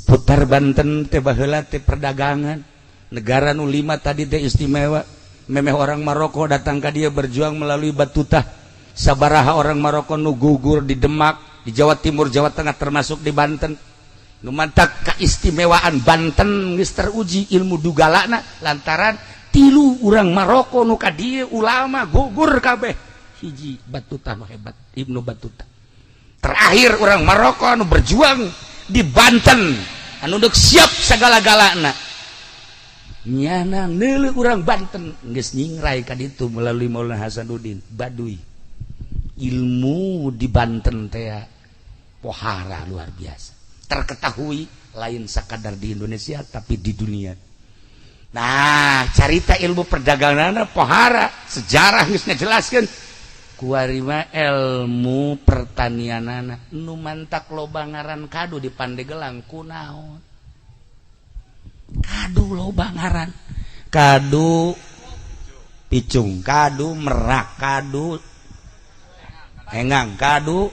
Seputar Banten teh baheula teh perdagangan negara nu lima tadi teh istimewa. Memeh orang Maroko datang ka dia berjuang melalui Batutah. Sabaraha orang Maroko nu gugur di Demak, di Jawa Timur, Jawa Tengah, termasuk di Banten. Nu mantak keistimewaan Banten geus teruji ilmu dugalana lantaran tilu urang Maroko nu ka dieu ulama gugur kabeh. Hiji Batutah nu hebat, Ibnu Battuta. Terakhir orang Maroko anu berjuang di Banten anu dek siap segala-galana nyana neuleuh urang Banten geus nyingrai ka ditu melalui Maulana Hasanuddin Baduy. Ilmu di Banten teh pohara luar biasa, terketahui lain sakadar di Indonesia tapi di dunia. Nah, carita ilmu perdagangan pohara, sejarah geus ngajelaskeun. Kuari mah ilmu pertanianana nu mantak loba ngaran kadu di Pandegelang. Kunaon kadu loba ngaran? Kadu picung, kadu merak, kadu engang, kadu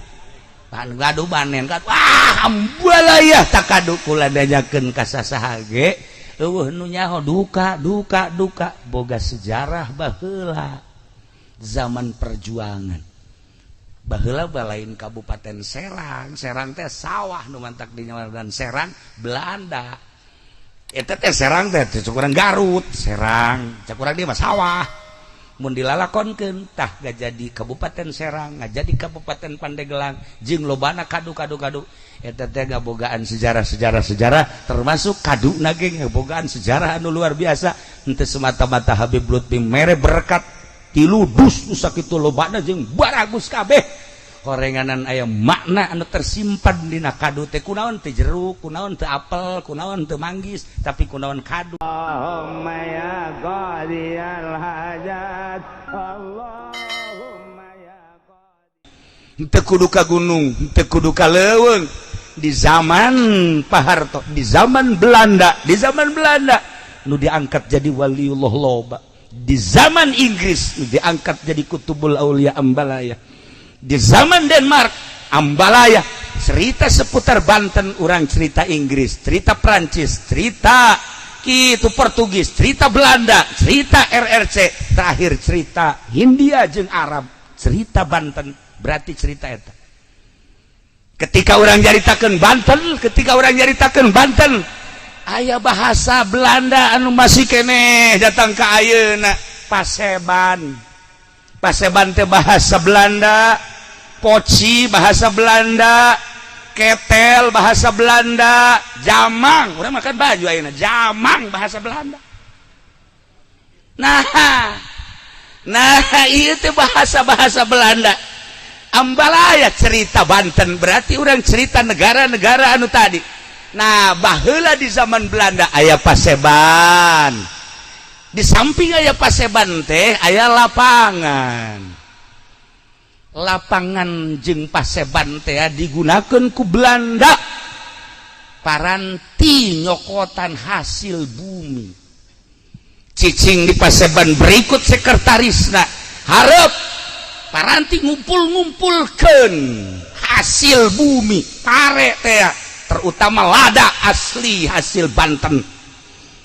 kadu banen, kadu, wah, ambalaya tak kadu. Kula nanyakeun ka sasaha ge eueuh nu nyaho. Duka duka duka boga sejarah. Baheula zaman perjuangan baheula balain Kabupaten Serang. Serang teh sawah, nu mantak di dan Serang Belanda eta teh. Serang teh cek urang Garut, Serang cek urang dia mah sawah. Mun dilalakonkeun tah gak jadi Kabupaten Serang, nggak jadi Kabupaten Pandeglang jeung lobana kadu kadu kadu. Eta teh ngabogaan sejarah sejarah sejarah, termasuk kadu nage ngabogaan sejarah anu luar biasa. Henteu semata-mata Habib Lutfi mere berkat tilu dus nu sakitu lobana jeung baragus kabeh horenganan, aya makna anu tersimpan dina kadu teh. Kunaon teh jeruk, kunaon teh apel, kunaon teh manggis, tapi kunaon kadu? Allahumma ya qadiyal hajat, Allahumma ya. Henteu kudu ka gunung, henteu kudu ka leuweung. Di zaman Pak Harto, di zaman Belanda, di zaman Belanda nu diangkat jadi waliullah loba. Di zaman Inggris nu diangkat jadi kutubul aulia ambalaya. Di zaman Denmark ambalaya. Cerita seputar Banten, orang cerita Inggris, cerita Prancis, cerita itu Portugis, cerita Belanda, cerita RRC, terakhir cerita Hindia jeung Arab. Cerita Banten berarti cerita eta. Ketika orang nyaritakeun Banten, ketika orang nyaritakeun Banten, aya bahasa Belanda anu masih keneh datang ke ayeuna, paseban. Paseban teh bahasa Belanda, poci bahasa Belanda, ketel bahasa Belanda, jamang, urang makan baju ayeuna jamang bahasa Belanda. Nah nah, itu bahasa-bahasa Belanda ambalaya. Cerita Banten berarti orang cerita negara-negara anu tadi. Nah, baheula di zaman Belanda aya paseban. Di samping aya paseban teh aya lapangan. Lapangan jeung paseban teh digunakan ku Belanda paranti nyokotan hasil bumi. Cicing di paseban berikut sekretarisna harap paranti ngumpul-ngumpulkan hasil bumi pare teh, terutama lada asli hasil Banten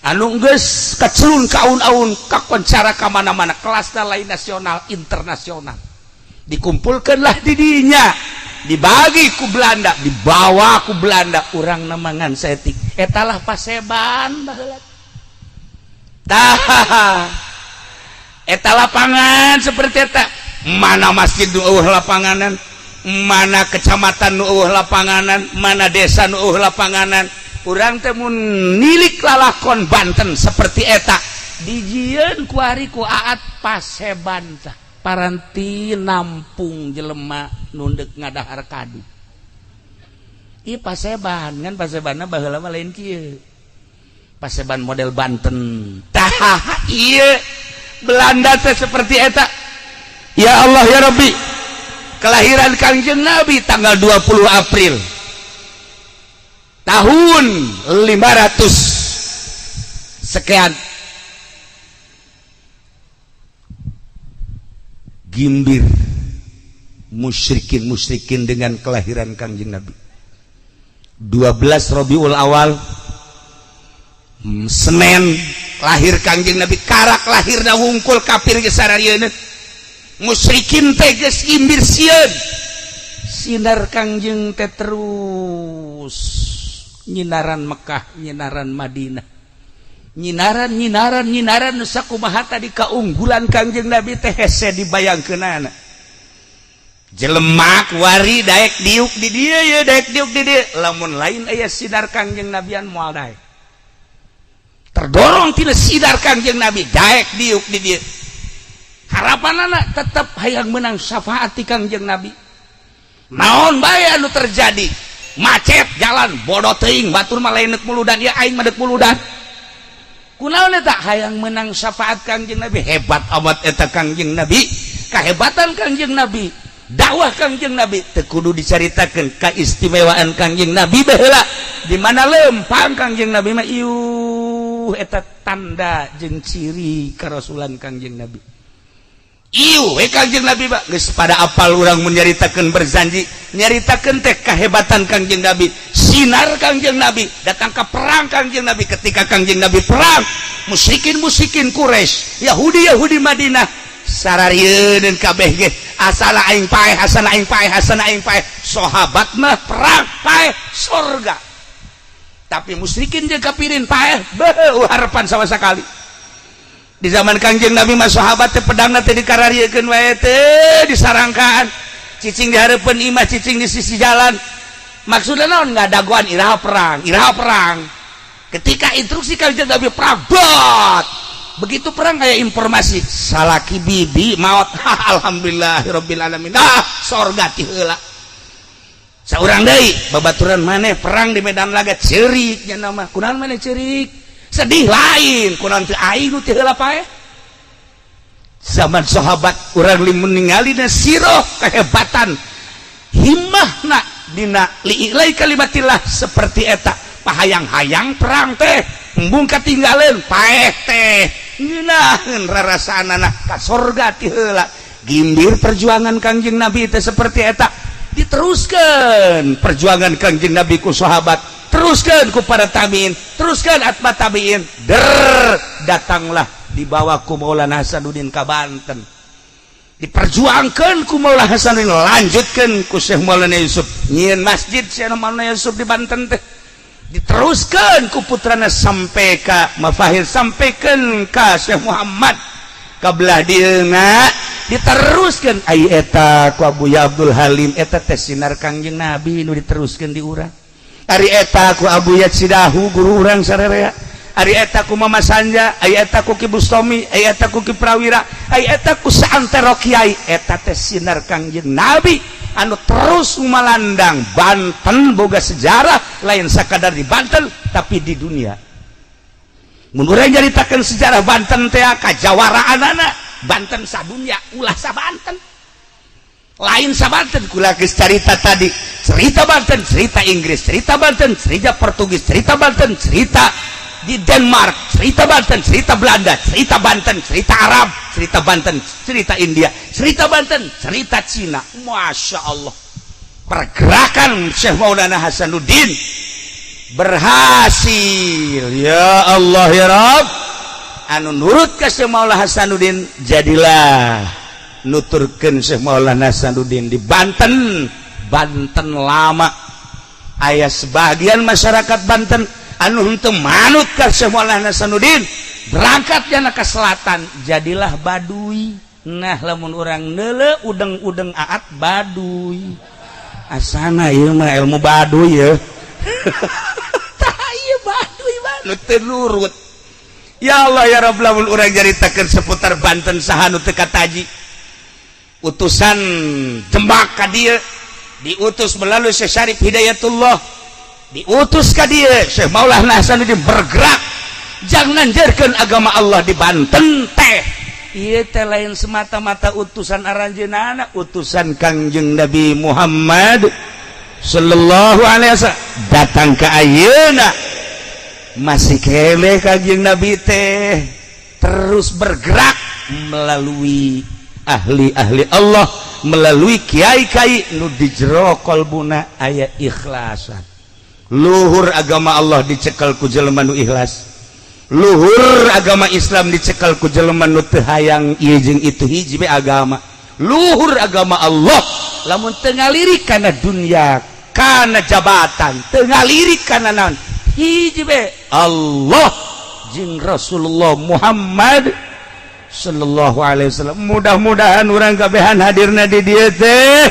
anu geus kacelun kaun-aun kakoncara ka mana-mana, kelasna lain nasional, internasional. Dikumpulkanlah didinya, dibagi ku Belanda, dibawa ku Belanda, urang namangan setik etalah paseban baheula. Tah, eta lapangan seperti eta. Mana masjid nu eueuh lapanganan, mana kecamatan nu eueuh lapanganan, mana desa nu eueuh lapanganan? Urang teh mun nilik lalakon Banten seperti eta dijieun kuari ku Aat paseban tah paranti nampung jelema nu ndek ngadahar kadu. Ieu paseban kan pasebanna baheula mah lain kieu, paseban model Banten. Tah, ieu Belanda teh seperti eta. Ya Allah ya Rabbi, kelahiran Kangjeng Nabi tanggal 20 April tahun 500 sekian, gimbir musyrikin musyrikin dengan kelahiran Kangjeng Nabi. 12 Robiul Awal, Senin, lahir Kangjeng Nabi. Karak lahir da wungkul kafir geus sararieun, musyrikin teh geus imbir sieun. Sinar Kangjeng teh terus nyinaran Mekah, nyinaran Madinah, nyinaran, nyinaran, nyinaran. Nu sakumaha tadi kaunggulan Kangjeng Nabi teh hese dibayangkeunana. Jelema kuari daek diuk di dieu ye, daek diuk di dieu, lamun lain aya sinar Kangjeng Nabian moal daek. Terdorong tina sinar Kangjeng Nabi daek diuk di dieu. Harapan anak tetap hayang menang syafaat ti Kangjeng Nabi. Naon bae anu terjadi, macet jalan, bodoh teuing, batur mah lain deuk muludan ya, aing mah deuk muludan. Kunaon eta? Hayang menang syafaat Kangjeng Nabi. Hebat amat eta Kangjeng Nabi, kehebatan Kangjeng Nabi, dakwah Kangjeng Nabi teu kudu dicaritakeun. Keistimewaan Kangjeng Nabi baheula di mana lempang Kangjeng Nabi mah iuh, eta tanda jeung ciri karasulan Kangjeng Nabi. Iuh we Kangjeng Nabi mah geus pada apal. Urang mun nyaritakeun berzanji, nyaritakeun teh kehebatan Kangjeng Nabi, sinar Kangjeng Nabi datang ke perang Kangjeng Nabi. Ketika Kangjeng Nabi perang, musyrikin musyrikin Quraisy, Yahudi Yahudi Madinah sararieun kabeh ge, asal aing paeh, asal aing paeh, asal aing paeh. Sahabat mah perang paeh surga, tapi musyrikin jeung kafirin paeh beuh harapan sama sekali. Di zaman Kangjeng Nabi mah sahabat teh pedangna teh dikarariekeun wae teh, disarangkaan, cicing di hareupeun imah, cicing di sisi jalan. Maksudna naon? Ngadagoan iraha perang, iraha perang. Ketika instruksi Kangjeng Nabi perang, bot begitu perang kayak informasi salaki bibi maut, alhamdulillahirabbil alamin, ah sorga ti heula. Saurang deui babaturan maneh perang di medan laga, ceurik nya nama. Kunaon maneh ceurik sedih? Lain kunaon teu aing nu ti heula paeh. Zaman sahabat urang limun ningali na siroh kehebatan himmahna dina li'ilai kalimatillah seperti eta, pahayang-hayang perang teh embung katinggaleun, paeh teh ngeunaheun rarasaanana ka sorga ti heula. Gimbir perjuangan Kangjeng Nabi teh seperti eta. Diteruskan perjuangan Kangjeng Nabi ku sahabat, teruskan ku para tabiin, teruskan atba tabiin, der datanglah dibawa ku Maulana Hasanuddin ka Banten, diperjuangkan ku Maulana Hasanuddin, lanjutkan ku Syekh Maulana Yusuf, nyieun masjid Syekh Maulana Yusuf di Banten teh, diteruskan ku putrana sampai ka Mafahir, sampaikan ka Syekh Muhammad kabelah dieuna, diteruskan ai eta ku Abu Abdul Halim. Eta teh sinar Kangjeng Nabi nu diteruskan di urang. Ari eta ku Abu Yatsidahu, guru urang sararea. Ari eta ku Mama Sanja, ari eta ku Ki Bustomi, ari eta ku Ki Prawira, ari eta ku saantero kiai. Eta teh sinar Kangjeng Nabi anu terus malandang. Banten boga sejarah, lain sakadar di Banten tapi di dunia. Mun urang nyaritakeun sejarah Banten teh kajawaraanana Banten sadunya, ulah sa Banten, lain sa Banten. Kula geus carita tadi, cerita Banten, cerita Inggris, cerita Banten, cerita Portugis, cerita Banten, cerita di Denmark, cerita Banten, cerita Belanda, cerita Banten, cerita Arab, cerita Banten, cerita India, cerita Banten, cerita Cina. Masya Allah, pergerakan Syekh Maulana Hasanuddin berhasil. Ya Allah ya Rabb, anu nurut ke Syekh Maulana Hasanuddin, jadilah nuturkeun Syekh Maulana Hasanuddin di Banten. Banten lama aya sebagian masyarakat Banten anu henteu manut ka Syekh Maulana Hasanuddin, berangkat jana ke selatan, jadilah Baduy. Nah, lamun urang neule udeng-udeng aat Baduy, asana ieu mah ilmu Baduy ya. Tah, ieu Baduy nu teu nurut. Ya Allah ya Rabb, lamun urang nyaritakeun seputar Banten, saha nu teu kataji? Utusan Demak ka dieu diutus melalui Syekh Syarif Hidayatullah, diutus ka dieu. Syekh Maulana Hasanuddin bergerak jangan nanjerkeun agama Allah di Banten teh. Ieu teh lain semata-mata utusan aranjeunana, utusan Kangjeng Nabi Muhammad sallallahu alaihi wasallam datang ke ayeuna masih keneh. Kangjeng Nabi teh terus bergerak melalui ahli-ahli Allah, melalui kiai-kiai nu di jero kolbuna aya ikhlasan. Luhur agama Allah dicekel ku jelema nu ikhlas. Luhur agama Islam dicekel ku jelema nu teu hayang ieu jeung itu, hiji be agama. Luhur agama Allah lamun teu ngalirik kana dunia, kana jabatan, teu ngalirik kana naon, hiji be Allah jeung Rasulullah Muhammad sallallahu alaihi wasallam. Mudah-mudahan urang kabehan hadirna di dieu teh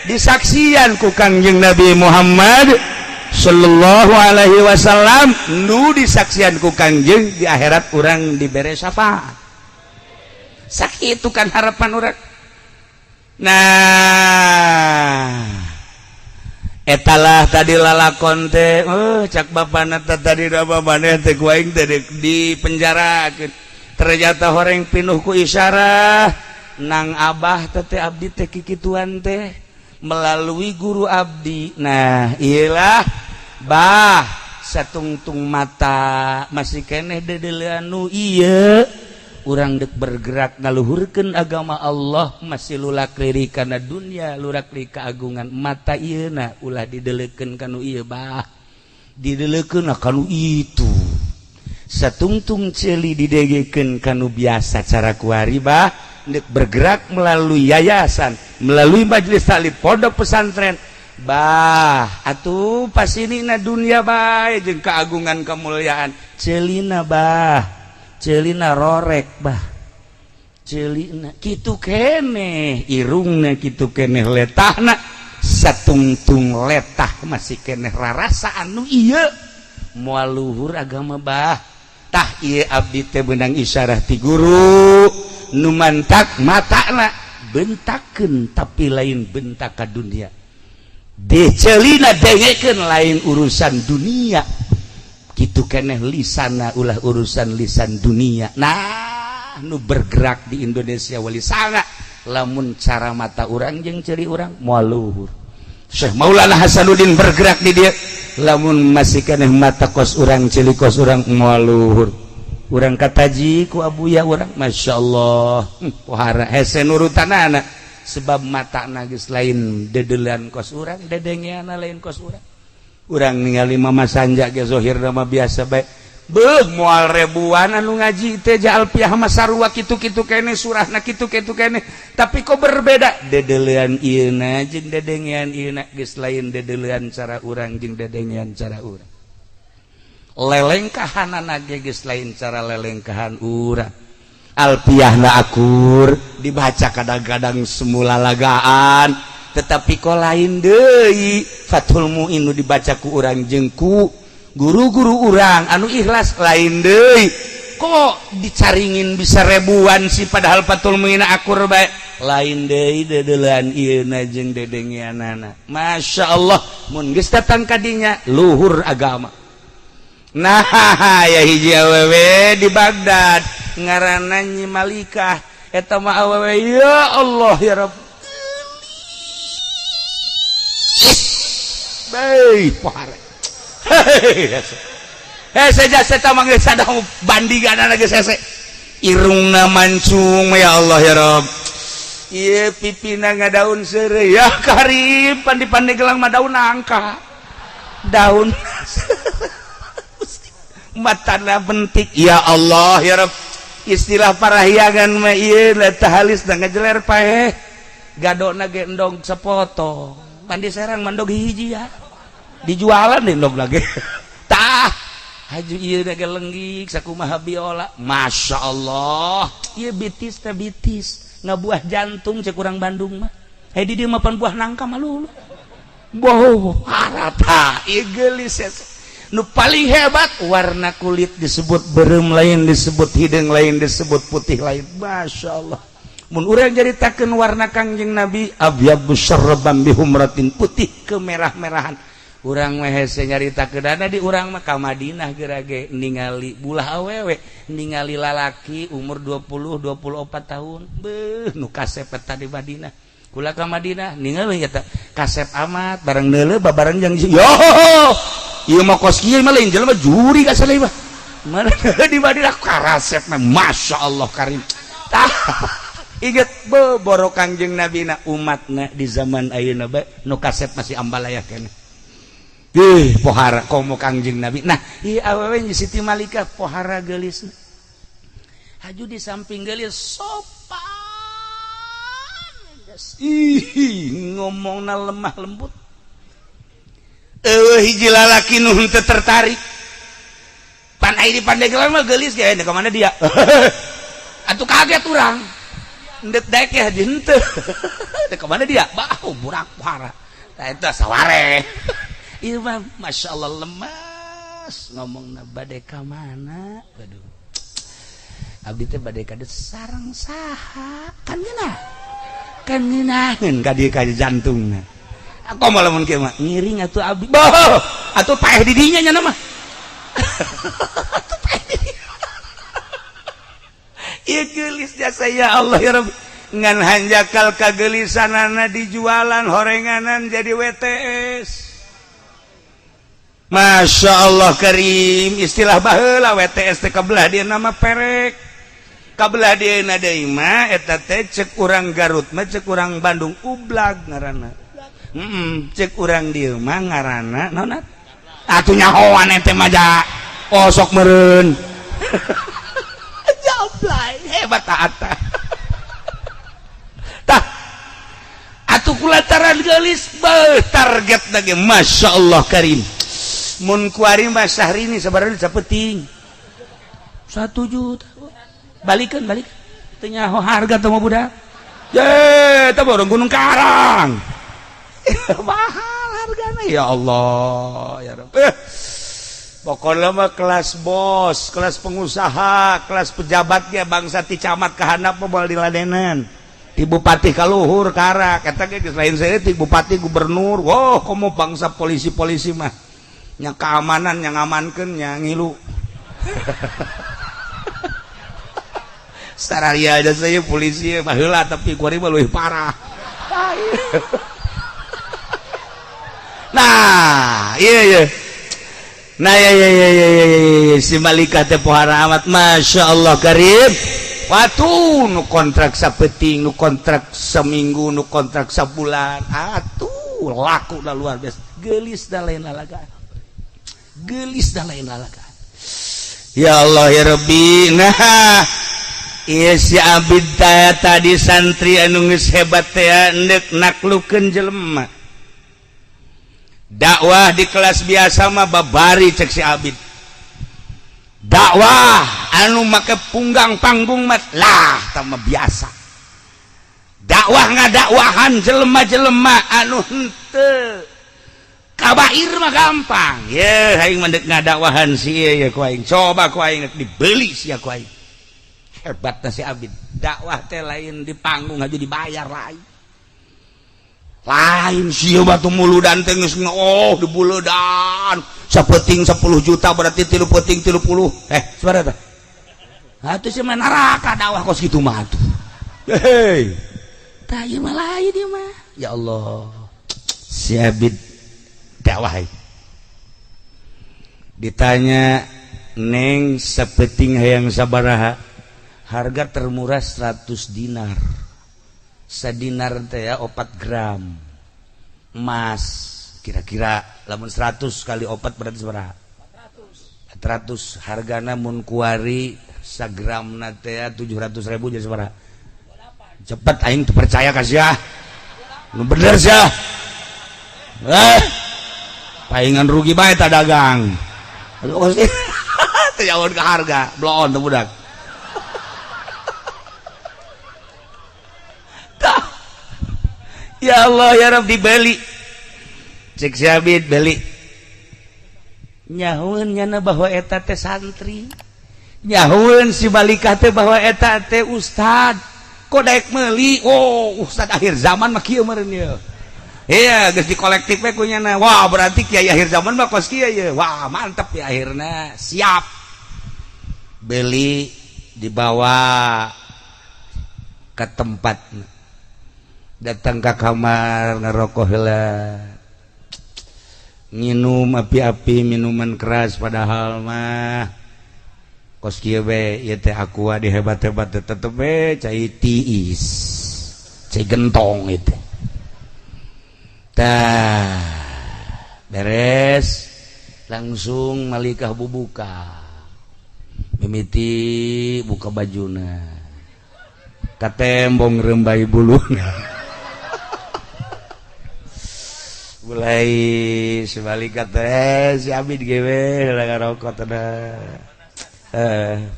disaksian ku Kangjeng Nabi Muhammad sallallahu alaihi wasallam, nu disaksian ku Kangjeng di akhirat urang dibere syafaat. Sakitu kan harapan urang. Nah, etalah tadi lalakon teh, oh, cak bapana teh tadi da maneh teh ku aing teh di penjarakeun. Ternyata horeng pinuh ku isyarah nang abah teh, teh abdi teh kikituan teh melalui guru abdi. Nah, iyalah bah, satungtung mata masih keneh dedelean nu ieu, urang dek bergerak ngaluhurkeun agama Allah masih lulak lirik kana dunia, lurak lirik keagungan. Mata ieu na ulah didelekeun kanu ieu bah, didelekeun kanu itu. Satungtung ceuli didegekeun kanu biasa cara kuari bah, dek bergerak melalui yayasan, melalui majelis taklim, pondok pesantren bah. Atuh pas ini na dunia bae jeung keagungan kemuliaan, ceulina bah, ceulina rorek bah, ceulina kitu keneh, irungna kitu keneh, letahna satungtung letah masih keneh rarasa anu ieu moal luhur agama bah. Tah, ieu abdi teh beunang isyarah ti guru nu mantak matana bentakeun, tapi lain bentak ka dunia, decelina dengekeun lain urusan dunia, kitu keneh lisana ulah urusan lisan dunia. Nah, nu bergerak di Indonesia wali sanga lamun cara mata urang jeung ceuli urang moal luhur. Syekh Maulana Hasanuddin bergerak di dia, lamun masih keneh mata kos urang, ceuli kos urang, moal luhur. Urang kataji ku abuya urang, Masya Allah, pohara hese nurutanana, sebab mata geus lain dedelan kos urang, dedengeana lain kos urang. Urang ningali Mama Sanja ge zohir mah biasa bae. Beuh, moal ribuan anu ngaji teh Alfiah mah sarua kitu-kitu kene, surahna kitu-kitu kene, tapi kok berbeda dedelean ieuna jeung dedengean ieuna geus lain dedelean cara urang jeung dedengean cara urang, lelengkahanana ge geus lain cara lelengkahan urang. Alfiahna akur dibaca, kadang-kadang semula lagaan, tetapi kok lain deui Fathul Muin nu dibaca ku urang jeung ku guru-guru urang anu ikhlas, lain deui. Kok dicaringin bisa ribuan sih, padahal Fathul Muin akur bae? Lain deui dedelan ieuna jeung dedengeanana. Masya Allah, mun geus datang kadinya luhur agama. Nah, ya hiji awewe di Baghdad ngaranna Nyi Malikah. Eta mah awewe, ya Allah ya Rabb. Baik, pohara. Hei, saja saya manggil sadang bandingan geus hese. Irungna mancung, ya Allah ya Rabb. Ieu pipina ngadaun seureuy, ya karim, pandi-pandi gelang mah daun nangka. Daun matana bentik, ya Allah ya Rabb. Istilah parahyangan mah ieu letah halis da ngajeler paeh. Gadona ge endog sepotong. Pandi Serang mandog hiji ya. Dijualan deh endog lagi. Tah, haju ieu ge lenggik sakumaha biola. Masya Allah. Ieu bitis teh bitis ngabuah jantung cek urang Bandung mah. Hei, di dieu mah pan buah nangka mah lulu. Boh, harata ieu geulis. Nu paling hebat warna kulit disebut berem lain, disebut hidung lain, disebut putih lain. Masya Allah. Mun urang nyaritakeun warna Kangjeng Nabi, abyadu syarraban bihumratin, putih kemerah-merahan. Urang mah hese nyaritakeun di urang mah ka Madinah gerage ningali bulah awewe, ningali lalaki umur 20 24 tahun. Beuh, nu kasep eta di Madinah. Kula ka Madinah ningali eta kasep amat, bareng neuleuh babareng jeung yo ieu mah kos kieu mah lain jelema juri ka saleh mah. Mana di Madinah karasep mah, Masya Allah karim. Tah, inget boro Kangjeng Nabi na, umatna di zaman ayeuna bae nu kasep masih ambalaya keneh. Ih, pohara komo Kangjeng Nabi. Nah, ieu awewe Siti Malika pohara geulisna. Haju di samping geulis sopan. Ih, ngomongna lemah lembut. Eueuh hiji lalaki nu henteu tertarik. Pan ai di Pandeglang mah geulis ge, ka mana dia? Atuh kaget urang. Endek daek ya di henteu. Ka mana dia? Bah, burak pohara. Tah eta saware. Ieu mah Masya Allah lemas ngomongna bade ka mana? Waduh. Abdi teh bade ka sareng saha? Kan ngeunah. Kan ngeunaheun ka dieu ka jantungna. Aku mah lamun kieu mah ngiring atuh abdi. Boh, atuh paeh di dinya nya mah. Atuh paeh di dinya. Ieu geulis jasa ya Allah ya Rabbi. Ngan hanjakal kagelisanana dijualan horenganan jadi WTS. Masya Allah Karim, istilah baheula WTS teh kabelah dia nama perek, kabelah dia deui mah eta teh cek urang Garut mah, cek urang Bandung ublag ngaranna. Cek urang dieu mah ngaranna naon atuh nyahoan ente mah ja oh sok meureun. Jablay hebat ata. Tah atuh kulantaran geulis beuh target lagi Masya Allah Karim. Mun kuari mah Syahrini sabaraha sapeting 1 juta balikan balik teu nyaho harga teh mah budak ye teh borong Gunung Karang. Mahal hargana ya Allah ya Rabb. Pokoknya mah kelas bos, kelas pengusaha, kelas pejabatnya bangsa ti camat ka handap mah moal diladenan. Ti bupati ka luhur karak eta ge geus lain saeutik bupati gubernur. Wah, komo bangsa polisi-polisi mah nya keamanan yang ngamankeun nya ngilu. Sararia aja saya polisi baheula tapi kuari mah leuwih parah. Nah, iya iya. Nah, iya iya iya iya iya si Malika teh pohara amat Masya Allah Karim. Watu nu kontrak sapeting, nu kontrak seminggu, nu kontrak sabulan. Atuh laku dah luar biasa. Geulis dah lain lalaga. Geulis dah lain lalaga. Ya Allah ya Rabbi. Nah, iya si Abid tadi santri anu geus hebat teh endek naklukeun jelema. Dakwah di kelas biasa mah babari cek si Abid. Dakwah anu make punggang panggung mah lah tah mah biasa. Dakwah ngadakwahan jelema-jelema anu henteu kabair mah gampang. Ye aing mah deuk ngadakwahan si ieu ye ku aing. Coba ku aing dibeli sia ku aing. Hebatna si Abid. Dakwah teh lain di panggung aja dibayar lain. Lain sia batu muludan teh geus oh dibuledan. Sapeting 10 juta berarti 3 peting 30. Sabaraha tah? Atuh sia mah neraka dakwah kos kitu mah atuh. Hei. Tah ieu mah lain ieu mah. Ya Allah. Si Abid dakwah. Ditanya, "Neng sapeting hayang sabaraha?" Harga termurah 100 dinar. Sadinar teh ya 4 gram emas kira-kira lamun 100 kali 4 berarti sabaraha? 400. Hargana mun kuari sagramna teh ya 700.000 jadi sabaraha? Cepet aing teu percaya ka sia. Nu bener sia. Paingan rugi bae ta dagang. Aduh teu jauh ke harga, bloon teu budak. Ya Allah ya Rabb dibeli. Cek si Abid beli. Nyahueun nyana bahwa eta teh santri. Nyahueun si Malikah teh bahwa eta teh ustad. Kok daek meuli? Oh, ustad akhir zaman mah kieu meureun ieu. Iya, geus di kolektif we ku nyana. Wah, berarti kiai akhir zaman mah kos kieu ye. Wah, mantep ya akhirna. Siap. Beli dibawa ke tempat, datang ke kamar ngerokok heula, nginum api-api minuman keras, padahal mah kos kieu we ieu teh aqua dihebat-hebat tetep we cai tiis, cai gentong itu. Tah, Beres, langsung malikah bubuka, mimiti buka bajuna, katembong rembai buluna. Mulai sebalik kata si Abid gewe heula ngarokok teh,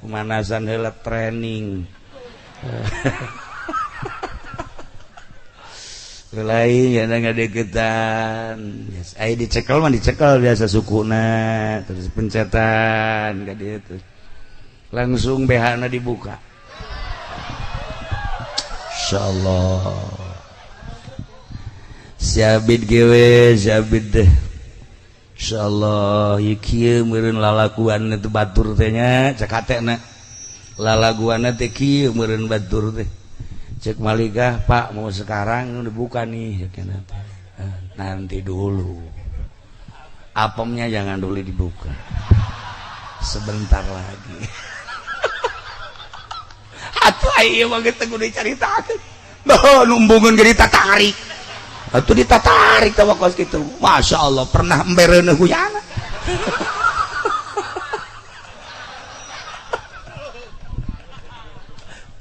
pemanasan heula, training. Mulai ya ngadeukeutan. Yes, ai dicekel mah dicekel biasa sukuna, terus pencetan ka dieu terus. Langsung BH-na dibuka. Insyaallah. Si Abid gewe, si Abid deh. Insyaallah ieu kieu meureun lalaguan teh batur teh nya, cek hatena. Lalaguanna teh kieu meureun batur teh. Cek malikah, Pak mau sekarang dibuka nih, nanti dulu, apemnya jangan dulu dibuka, sebentar lagi. Atuh ayo mah geus kudu dicaritakeun, bah numbungeun ge ditatarik, atuh ditatarik tah kos kitu. Masya Allah pernah embereuneuh guyana.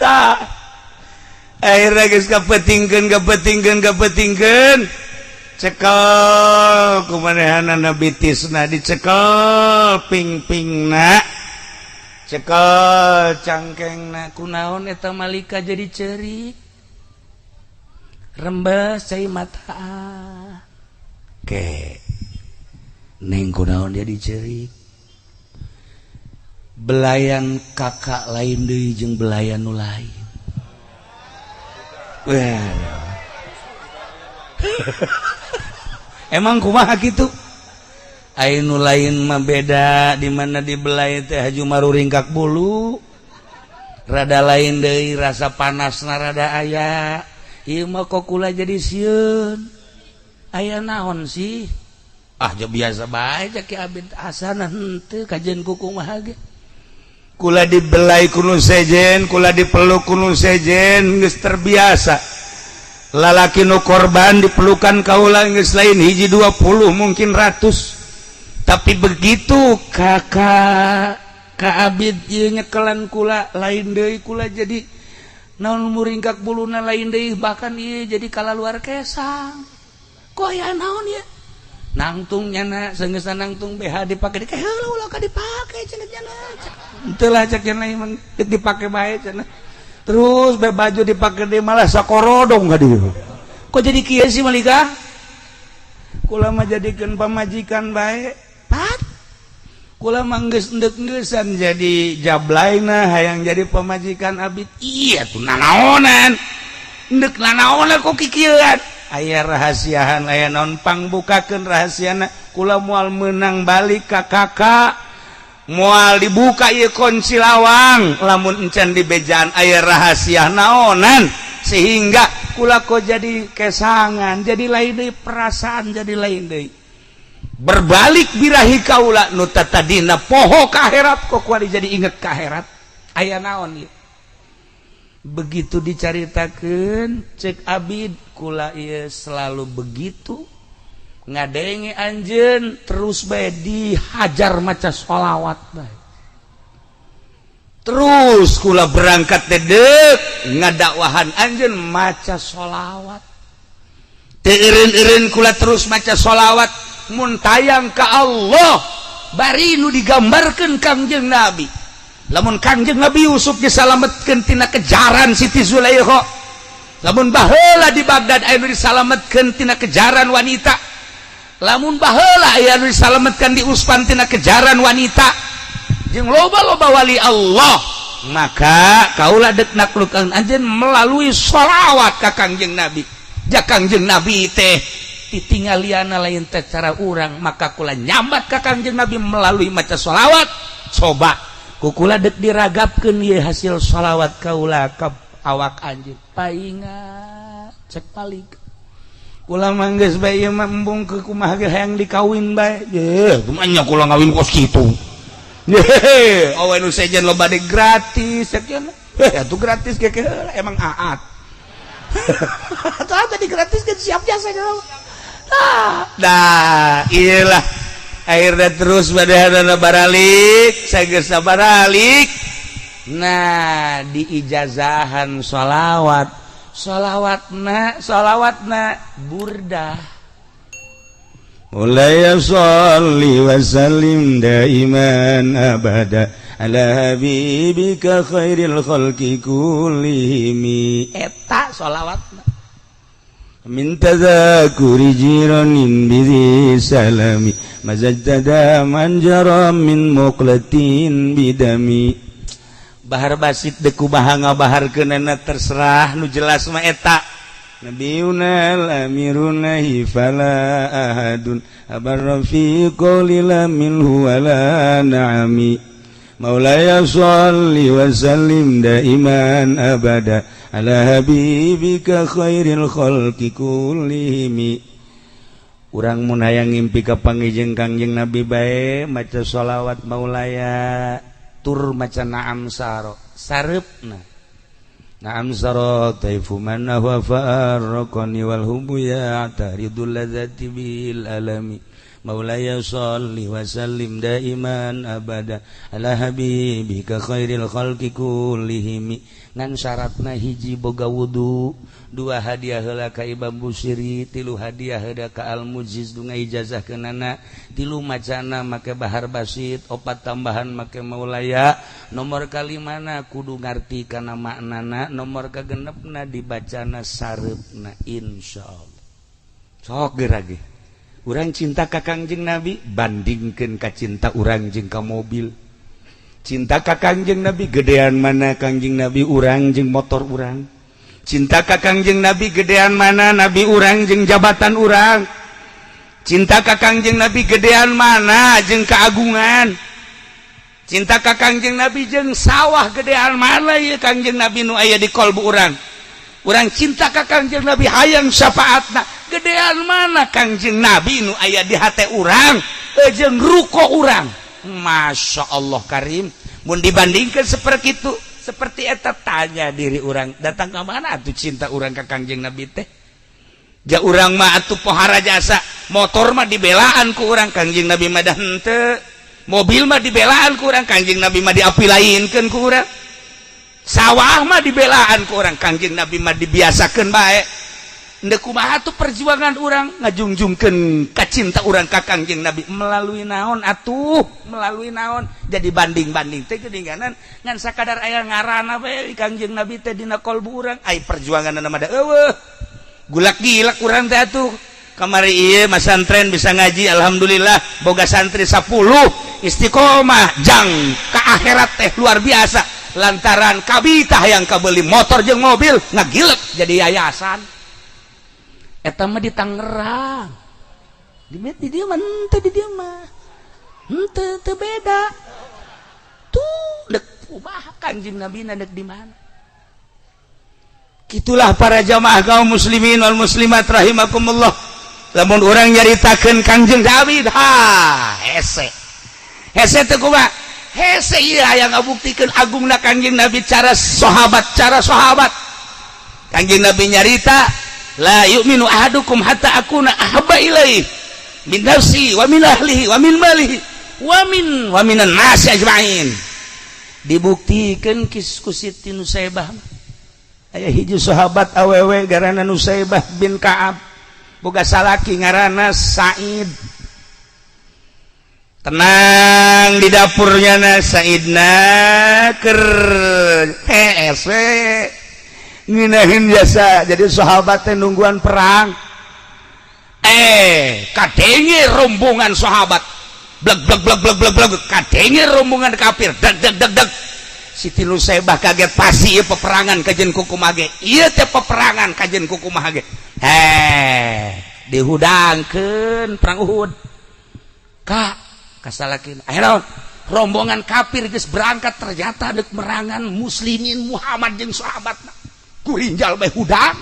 Tah akhirnya geus kapetingkeun kapetingkeun kapetingkeun, cekel kumanehanana bitisna, dicekel ping-pingna, cekel cangkengna. Kunaon eta malika jadi cerik rembes cai mata ke neng, kunaon jadi cerik? Belayan kakak lain deui jeung belayan nu lain. Emang kumaha kitu? Ai nu lain mah beda, di mana dibelai teh haju maruringkak bulu. Rada lain deui rasa panasna rada aya. Ieu mah kok kula jadi sieun. Aya naon sih? Ah ja biasa bae cek Ki Abid, asana henteu kajian ku kumaha ge. Kula dibelai kunu sejen, kula dipeluk kunu sejen, geus terbiasa. Lalaki nu korban dipelukan kaula geus lain hiji 20 mungkin ratus. Tapi begitu kakak Ka Abid ieu nyekelan kula lain deui, kula jadi naon muringkak buluna lain deui, bahkan ieu jadi kalaluar kesang. Kok aya naon ieu? Nangtung nyana senggeus nangtung BH dipake di heula ulah ka dipake cenah nyana. Henteu lah cek cenah emang dipake bae cenah. Terus be baju dipake deui malah sakorodong ka dieu. Kok jadi kieu sih malika? Kula mah jadikeun pamajikan bae. Pat. Kula mah geus endek-engeusan jadi jablaina hayang jadi pamajikan Abid. Iya tuh nanaonan. Endek nanaonan kok kikieuan. Aya rahasiahan, aya naon, pangbukakeun rahasiana. Kula moal meunang balik ka kakak, moal dibuka ieu kunci lawang lamun encan di bejaan aya rahasia naonan, sehingga kula kok jadi kesangan, jadi lain deui perasaan, jadi lain deui. Berbalik birahi kaula nu tatadina poho ka akhirat, kok kuari jadi inget ka akhirat. Aya naon ieu? Begitu dicaritakeun cek Abid, kula ieu selalu begitu ngadenge anjeun terus bae dihajar maca sholawat bae. Terus kula berangkat dedek ngadakwahan anjeun maca sholawat. Teu eureun-eureun kula terus maca sholawat mun tayang ka Allah bari nu digambarkeun Kangjeng Nabi. Lamun Kangjeng Nabi Yusuf disalametkeun tina kejaran Siti Zulaikha, lamun baheula di Baghdad aya nu disalametkeun tina kejaran wanita, lamun baheula aya nu disalametkeun di Uspan tina kejaran wanita, jeung loba-loba wali Allah, maka kaula dek naklukan anjeun melalui sholawat ka Kangjeng Nabi. Ja Kangjeng Nabi teh titinggaliana lain teh cara urang, maka kula nyambat ka Kangjeng Nabi melalui maca sholawat. Coba kukula dek diragapkeun ieu hasil sholawat kaula ka awak anjeun. Painga cek palik kula mah geus bae ieu mah embung ke kumaha ge hayang dikawin bae. Yeuh, kumaha nya kula ngawin kos kitu. Yehe, awe nu sejen loba de gratis cek cenah. Atuh gratis ge emang aat. Atuh tadi gratis kan siap jasa. Dah, iyalah, akhirnya terus pada baralik, saya baralik. Nah, diijazahan sholawat, sholawat na, sholawat na burdah. مولاي صل وسلم دائما أبدا على حبيبك خير الخلق كلهم. Eta sholawat. من تذاكر جيران بذي سلام مزجت دما جرى من مقلة بدم. Bahar basit deku kumaha ngabaharkeunana, terserah, nu jelas mah eta. نبينا الأمير فلا أحد أبر في قول لا منه ولا نعم. مولاي صل وسلم دائما أبدا على حبيبك خير الخلق كلهم. Urang mun hayang ngimpi ka panggih Kangjeng Nabi bae, maca sholawat maulaya tur maca naam saro sareupna. نعم سرى طيف من هو فارقني والهم يعترض اللذة بالألم. مولاي صل وسلم دائما أبدا على حبيبك خير الخلق كلهم. Ngan syaratna hiji, boga wudu, dua, hadiah heula ka Imam Busiri, tilu, hadiah heula ka Al Mujiz nu ijazah kenana, tilu, macana make bahar basit, opat, tambahan make maulaya, nomor kalimana kudu ngarti kana maknana, nomor kagenepna dibacana sareupna. Insyaallah sok geura ge urang cinta ka Kangjeng Nabi, bandingkeun ka cinta urang jeung ka mobil. Cinta ka Kangjeng Nabi gedean mana Kangjeng Nabi urang jeung motor urang? Cinta ka Kangjeng Nabi gedean mana Nabi urang jeung jabatan urang? Cinta ka Kangjeng Nabi gedean mana jeung keagungan? Cinta ka Kangjeng Nabi jeung sawah gedean mana ya Kangjeng Nabi nu aya di kolbu urang? Urang cinta ka Kangjeng Nabi, hayang syafaatna, gedean mana Kangjeng Nabi nu aya di hate urang jeung ruko urang? Masya Allah Karim, mun dibandingkan seperti itu, seperti eta, tanya diri urang, datang ke mana tuh cinta urang ke Kangjeng Nabi teh? Ja urang mah atuh pohara jasa, motor mah dibelaan ku urang, Kangjeng Nabi mah dah henteu. Mobil mah dibelaan ku urang, Kangjeng Nabi mah diapilainkeun ku urang. Sawah mah dibelaan ku urang, Kangjeng Nabi mah dibiasakeun bae. Ndek kumaha tuh perjuangan urang ngajungjungkeun ka cinta urang ka Kangjeng Nabi melalui naon atuh, melalui naon? Jadi banding-banding teh geuninganan ngan sakadar aya ngaranna bae Kangjeng Nabi teh dina kolbu urang, ai perjuanganna mah da eueuh. Gulak gilak urang teh atuh. Kamari ieu masantren bisa ngaji, alhamdulillah boga santri 10 istiqomah jang ka akhirat teh luar biasa, lantaran kabita yang kabeli motor jeung mobil ngagilek jadi yayasan. Eta mah di Tangerang, di dieu mah henteu, di dieu mah henteu, teu beda tuh. Dek kumaha Kanjeng Nabi na dek di mana? Itulah para jamaah kaum muslimin wal muslimat rahimakumullah, lamun urang nyaritakeun Kangjeng Nabi, ha, hese hese teu kumaha hese. Ieu aya ngabuktikeun agungna Kangjeng Nabi, cara sahabat, cara sahabat. Kangjeng Nabi nyarita, لا يؤمن أحدكم حتى أكون أحب إليه من نفسه ومن أهله ومن ماله ومن الناس أجمعين. Dibuktikan kis ku Siti Nusaibah. Aya hiji sahabat awewe garana Nusaibah bin Ka'ab, boga salaki ngaranna Said. Tenang di dapurnya na Saidna ker hees we ngeunaheun jasa. Jadi sahabat teh nungguan perang, eh, kadenge rombongan sahabat blek blek blek blek blek blek, kadenge rombongan kafir deg deg deg deg. Siti Nusaibah kaget, pasti ieu peperangan kajen kukumaha ge, ieu teh peperangan kajen kukumaha ge. Heh, dihudangkeun perang Uhud. Kak, kasalakin ayo, rombongan kafir geus berangkat, ternyata dek merangan muslimin Muhammad jeung sahabat. Kurinjal bae hudang,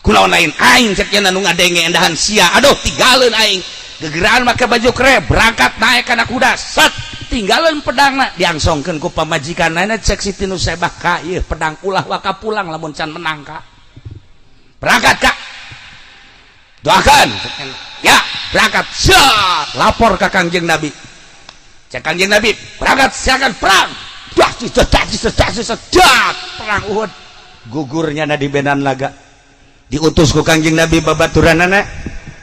kunaon lain aing cek nya nu ngadenge endahan sia. Aduh, tinggalin aing gegeraan make baju kere, berangkat naik kana kuda, set, tinggalin pedangna, diangsongkeun ku pamajikanna. Cek Siti Nusaibah, ka, ieu pedang ulah waka pulang lamun can menang. Ka, berangkat, Kak. Doakan ya, berangkat. Siap, lapor ke Kangjeng Nabi. Cek Kangjeng Nabi, berangkat, silakan perang. Dah, dah, dah, dah, perang Uhud. Gugurnya na di medan laga. Diutus ku Kangjeng Nabi babaturanana,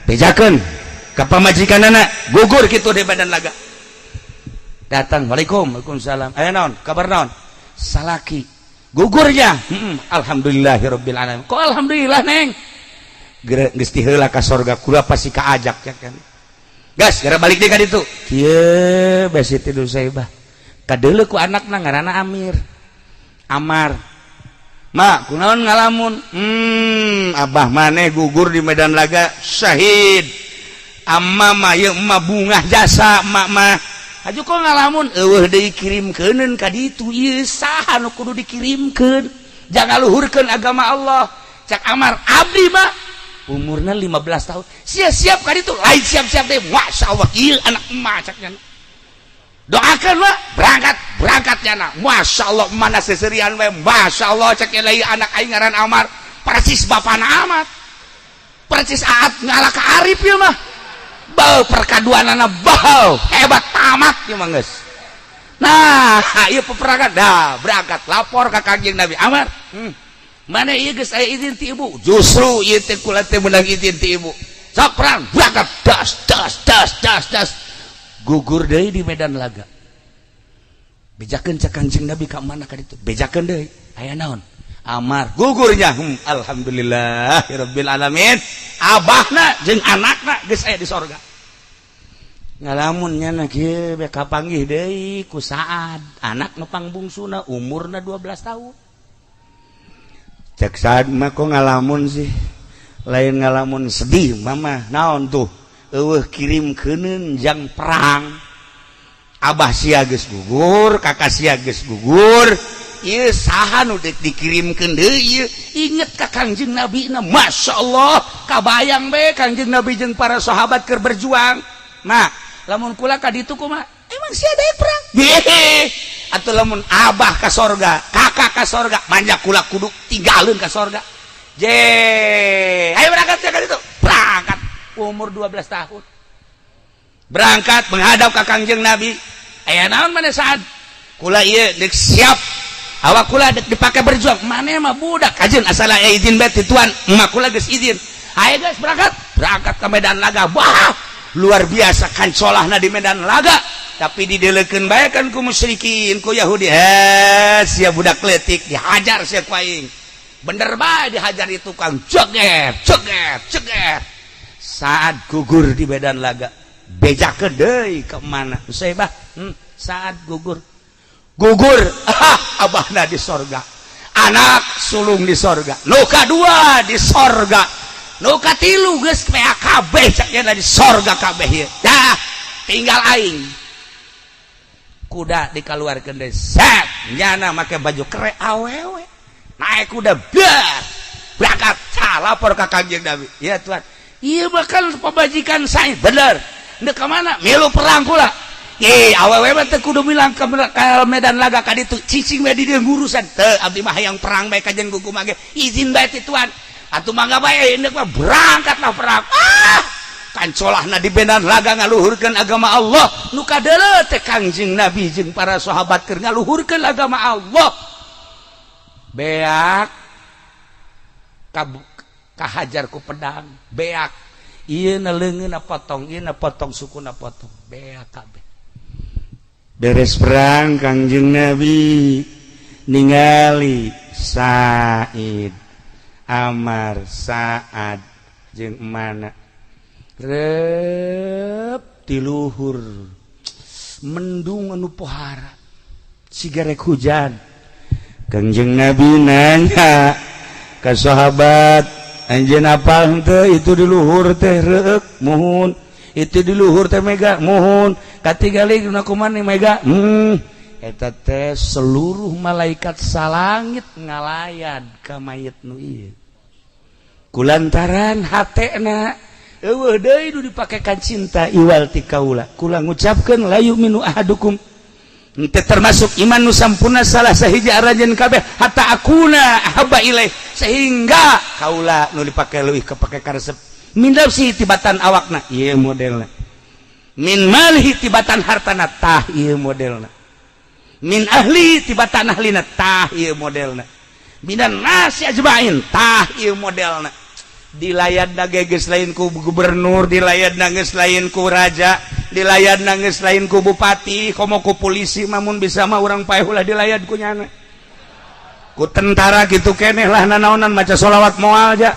bejakeun ka pamajikanana, gugur kitu di medan laga. Datang, "Waalaikum." "Waalaikumsalam." "Aya naon? Kabar naon?" "Salaki gugurnya." Alhamdulillahirabbil alamin. Kok alhamdulillah, Neng? Geus tiheula ka sorga, kula pasti kaajak ya kan. Gas, gara balik deui ka ditu. Kieu bae Siti Nusaibah. Kadeuleu ku anakna ngaranna Amir. Amar. "Ma, kunaon ngalamun?" Abah maneh gugur di medan laga, syahid. Amma mah ieu emak bungah jasa emak mah. Aju kok ngalamun? Eueuh deui kirimkeuneun ka ditu, ieu saha nu kudu dikirimkeun? Jangan luhurkeun agama Allah." Cak Amar, "Abdi mah umurnya 15 tahun siap-siap kan itu lain siap-siap deh. Masya Allah, iya anak emak." Caknya, "Doakan lah." Berangkat, berangkat nyana. Masya Allah, mana seserian we. Masya Allah, caknya lagi, anak aing ngaran Amar persis bapana amat, persis aat ngalah ke Arif ya mah. Bau perkaduanana bau hebat tamat ya mah geus. Nah, iya peperangan dah, berangkat, lapor ke Kangjeng Nabi. Amar, Mana iya geus aya izin ti ibu? Justru ieu teh kula teh meunang izin ti ibu. Sok perang, berangkat, das das das das das. Gugur deui di medan laga. Bejakeun cek Kangjeng Nabi, ka mana ka ditu? Bejakeun deui. Aya naon? Amar gugurnya. Alhamdulillah rabbil alamin. Abahna jeung anakna geus aya di sorga. Ngalamun nya kieu be, kapanggih deui ku Saad, anak nu pangbungsuna, umurna 12 tahun. Cek Saad mah, "Kok ngalamun sih?" "Lain ngalamun sedih, Mama." "Naon tuh?" "Eueuh kirim keuneun jang perang. Abah sia geus gugur, kakak sia geus gugur, ieu saha nu deuk dikirimkeun deui ieu?" Inget ka Kangjeng Nabi na, Masya Allah, kabayang be Kangjeng Nabi jeung para sahabat keur berjuang. "Nah, lamun kula ka ditu kumaha?" "Emang sia daek perang?" "Hehe, atau lamun abah ka sorga, kakak ka sorga, banyak kula kudu tinggalin ka sorga." Je, ayo berangkat ya kan itu. Berangkat umur 12 tahun. Berangkat menghadap ke Kangjeng Nabi. "Aya naon mana, Saat? Kula ieu dek siap. Awak kula dek dipakai berjuang. Mana mah budak kajeun, asal aya izin bae ti tuan. Emak kula geus izin. Ayo guys, berangkat." Berangkat ke medan laga. Wah, luar biasa kancolahna di medan laga, tapi didelekeun bae kan ku musyrikin, ku Yahudi. "Eh, sia budak letik, dihajar sia ku aing." Bener bae dihajar itu kang ceget ceget ceget. Saat gugur di medan laga. Bejakeun deui ke mana Usaibah? Saat gugur, gugur. Ah, abahna di sorga, anak sulung di sorga, nu kadua di sorga, nu katilu geus PAKB cak di sorga kabeh ieu. Dah, tinggal aing. Kuda dikeluarkan deh, set, nyana make baju kere awewe naik kuda, biar berangkat. Lapor ke Kangjeng Nabi. "Ya tuan, iya bakal pemajikan saya bener. Ndek ke mana? Milu perang pula. Ye, awewe mah teu kudu bilang ke medan laga ka ditu, cicing we di dieu ngurusan. Teu, abdi mah hayang perang bae kajen kuku mage. Izin bae ti tuan." "Atuh mangga bae indek mah." Berangkatlah perang. Ah, kancolahna di medan laga ngaluhurkeun agama Allah. Nu kadeuleu teh Kangjeng Nabi jeung para sahabat keur ngaluhurkeun agama Allah. Beak kahajar ku pedang, beak ieu na leungeunna potong, ieu na potong, sukuna potong, beak kabeh. Beres perang, Kangjeng Nabi ningali Said, Amar, Saad jeung mana rep tiluhur mendung anu pohara sigarek hujan. Kangjeng Nabi nanya ke sahabat, "Anjeun apal henteu itu di luhur teh reuk?" "Muhun." "Itu di luhur teh mega?" "Muhun." "Katingali dina kumaha mega?" Eta teh seluruh malaikat salangit ngalayan ka mayit nu ieu kulantaran hatena eueuh deui nu dipake kan cinta iwal ti kaula. Kula ngucapkeun, la yu'minu ahadukum, henteu termasuk iman nu sampurna salah sahiji aranjeun kabeh, hatta akuna ahabba ilaih, sehingga kaula nu dipake leuwih kepake karesep. Min nafsi, tibatan awakna, ieu modelna. Min malihi, tibatan hartana, tah ieu modelna. Min ahli, tibatan ahlina, tah ieu modelna. Minan nasi ajmain, tah ieu modelna. Dilayat geus lain ku gubernur, dilayat geus lain ku raja, dilayat geus lain ku bupati, komo ku polisi. Mamun bisa mah urang paeh ulah dilayat ku nyana, ku tentara gitu keneh lah. Nanaonan maca sholawat moal aja,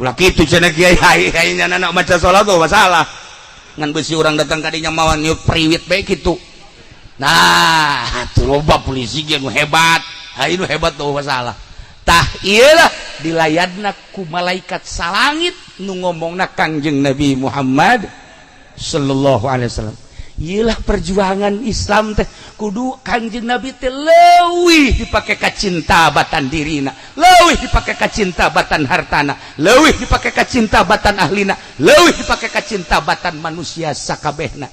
ulah kitu cenah kiai. Ai nyana maca sholawat tuh masalah ngan besi urang datang kadinya mawa niup priwit bae kitu. Nah, tuh loba polisi ge nu hebat. Ha, nu hebat tuh masalah. Tah, iyalah dilayadna ku malaikat salangit nu ngomongna Kangjeng Nabi Muhammad sallallahu alaihi wasallam. Iyalah perjuangan Islam teh kudu Kangjeng Nabi teh leuwih dipake kacinta batan dirina, leuwih dipake kacinta batan hartana, leuwih dipake kacinta batan ahlina, leuwih dipake kacinta batan manusia sakabehna.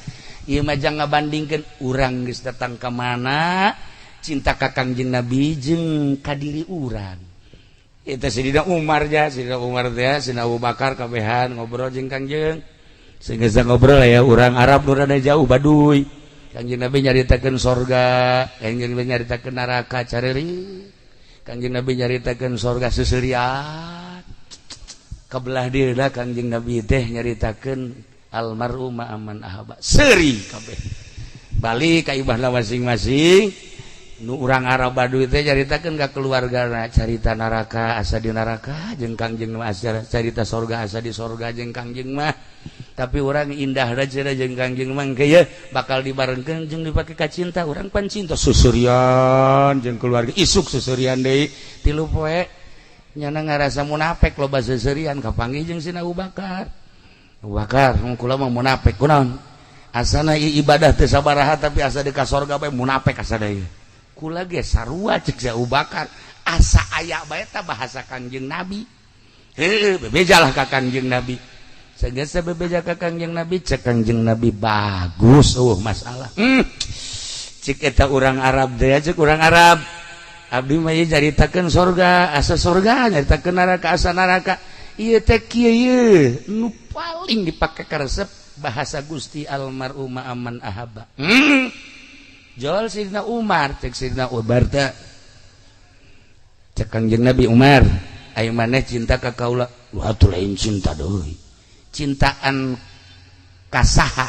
Ieu mah jangan ngabandingkeun urang geus datang ka mana, cinta ka Kangjeng Nabi jeung ka diri urang. Itu Sidina Umar ja, Sidina Umar teh, Sidina Abu Bakar kabehan ngobrol jeung Kangjeng. Sehingga ngobrol ya orang Arab nu rada jauh Baduy. Kangjeng Nabi nyaritakeun sorga, Kangjeng Nabi nyaritakeun neraka careri. Kangjeng Nabi nyaritakeun sorga seserian. Kabelah dieuna Kangjeng Nabi teh nyaritakeun almar'u ma'aman ahabba. Seuri kabeh. Balik ka ibahna masing-masing. Nu urang Arab Baduy teh nyaritakeun ka keluargana carita neraka asa di neraka jeung Kangjeng mah, carita sorga asa di sorga jeung Kangjeng mah. Tapi orang indah aja jeung Kangjeng mah ye bakal dibarengkeun jeung dipake kacinta. Urang pan cinta susurian jeung keluarga, isuk susurian deui 3 poe. Nyana ngarasa munafik, loba seserian, kapanggih jeung Sina Abu Bakar. Abu Bakar, kula mah munafik kunaon? Asana ibadah teu sabaraha, tapi asa di ka sorga bae. Munafik asa deui. Kula ge sarua, cek si Abu Bakar. Asa aya bae ta bahasa Kangjeng Nabi. Heuh, bebejalah ka Kangjeng Nabi. Sagesa bebeja ka Kangjeng Nabi, cek Kangjeng Nabi, "Bagus, oh masalah." Cek eta urang Arab teh, cek urang Arab, "Abdi mah ieu nyaritakeun sorga asa sorga, nyaritakeun neraka asa neraka. Ieu teh kieu, ieu nu paling dipake karesep bahasa Gusti, almar'u ma'aman ahabba." Jol Sidina Umar, cek Sidina Umar teh, cek Kangjeng Nabi, "Umar, ayo maneh cinta ka kaula?" "Wah, atuh lain cinta deui." "Cintaan kasaha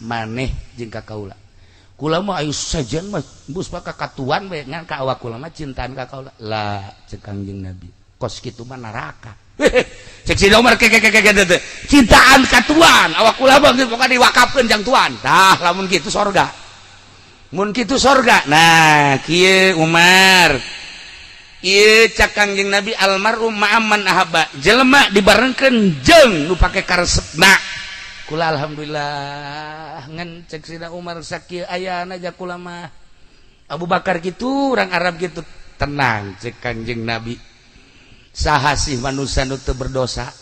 maneh jeung ka kaula?" "Kula mah ayo sajen mah bus ka katuan bae, ngan ka awak kula mah cintaan ka kaula lah." Cek Kangjeng Nabi, "Kos kitu mah neraka." Cek si Umar, ke ke ke ke cintaan ka tuan, awak kula mah pokoknya diwakafkeun jang tuan. Tah, lamun kitu sorga, mun kitu sorga. Nah, kieu Umar. Ieu cak Kangjeng Nabi, almar'u ma'aman ahabba, jelema dibarengkeun jeung nu pake karesepna. Kula alhamdulillah. Ngan cek Sina Umar, sakieu ayana aja kula mah. Abu Bakar gitu, orang Arab gitu. "Tenang," cek Kangjeng Nabi, "saha sih manusia nu teu berdosa?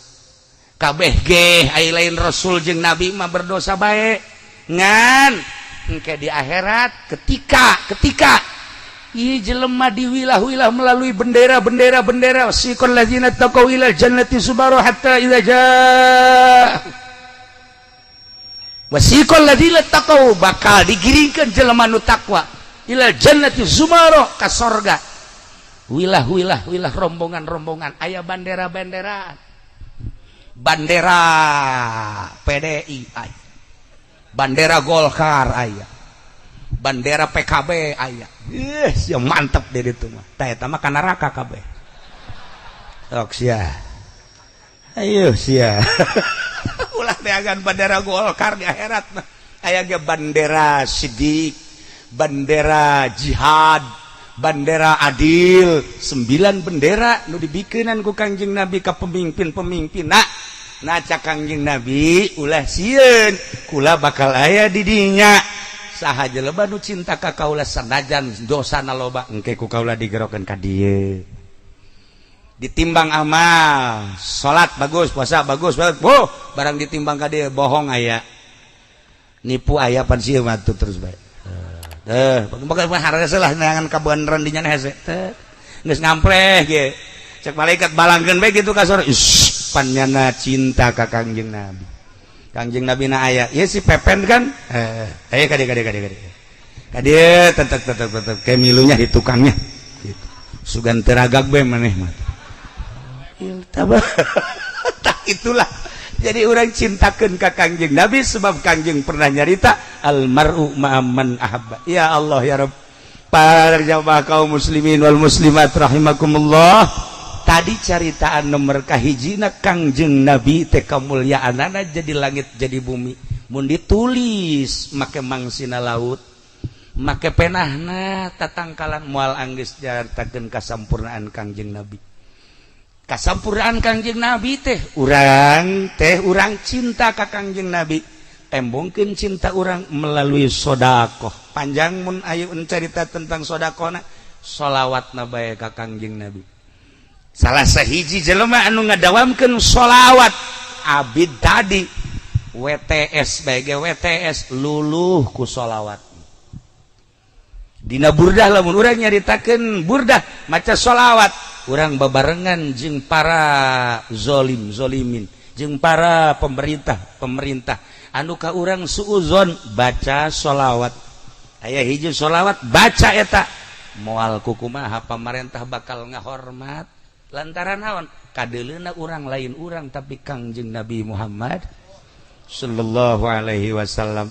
Kabeh ge ai lain rasul jeung nabi mah berdosa bae. Ngan engke di akhirat, ketika ketika ieu jelema diwilah-wilah melalui bendera-bendera bendera, siqal ladzina taqaw ila jannati zumara hatta idza jaa wasiqal ladzina taqaw, bakal digiringkeun jelema nu takwa ila jannati zumara, ka sorga, wilah wilah wilah, rombongan-rombongan, aya bandera-bandera, bandera PDI aya, bandera Golkar aya, bandera PKB aya. Ih, sia mantep deh itu mah. Tah, eta mah ka neraka kabeh. Sok sia, ayo sia, ulah neangan bandera Golkar di akhirat mah. Aya ge bandera sidik, bandera jihad, bandera adil, sembilan bendera nu dibikenan ku Kangjeng Nabi ka pemimpin-pemimpin. Nah nah, cak Kangjeng Nabi, "Ulah sieun, kula bakal aya di dinya. Saha jelema nu cinta ka kaula sanajan dosana loba, engke ku kaula digerokeun ka dieu." Ditimbang amal, salat bagus, puasa bagus, oh, barang ditimbang ka dieu, bohong aya, nipu aya, pan sieun mah terus bae. Eh, bakal harga lah neangan kabeneran dinya hese. Teh geus ngampleh ge. Cek malaikat, balangkeun bae gitu ka sore. Ish. Panyana cinta ka Kangjeng Nabi. Kangjeng Nabi na aya ya si Pepen kan, eh ayo kade kade kade kade kade, tetep tetep tetep kayak milunya di tukangnya gitu. Sugan teragak be maneh mah. Tak itulah, jadi orang cintakan ke Kangjeng Nabi sebab Kangjeng pernah nyarita almar'u ma'aman ahabba. Ya Allah ya Rabb. Para jamaah kaum muslimin wal muslimat rahimakumullah, tadi caritaan nomor kahijina, Kangjeng Nabi teh kamuliaanana jadi langit jadi bumi, mun ditulis make mangsina laut, make penahna tatangkalan, moal anggeus nyaritakeun kasampurnaan Kangjeng Nabi. Kasampurnaan Kangjeng Nabi teh urang teh, urang cinta ka Kangjeng Nabi, tembongkeun cinta urang melalui sodakoh. Panjang mun ayo cerita tentang sodakohna, solawat na bae ka Kangjeng Nabi. Salah sahiji jelema anu ngadawamkeun solawat abid tadi WTS bae, WTS luluh ku solawat. Dina burdah, lamun urang nyaritakeun burdah maca solawat, urang babarengan jeung para zolim zolimin, jeung para pemerintah pemerintah anu ka urang suuzon, baca solawat. Aya hiji solawat, baca eta, moal kukumaha pamarentah bakal ngahormat, lantaran naon? Kadeleuna urang lain urang, tapi Kangjeng Nabi Muhammad sallallahu alaihi wasallam.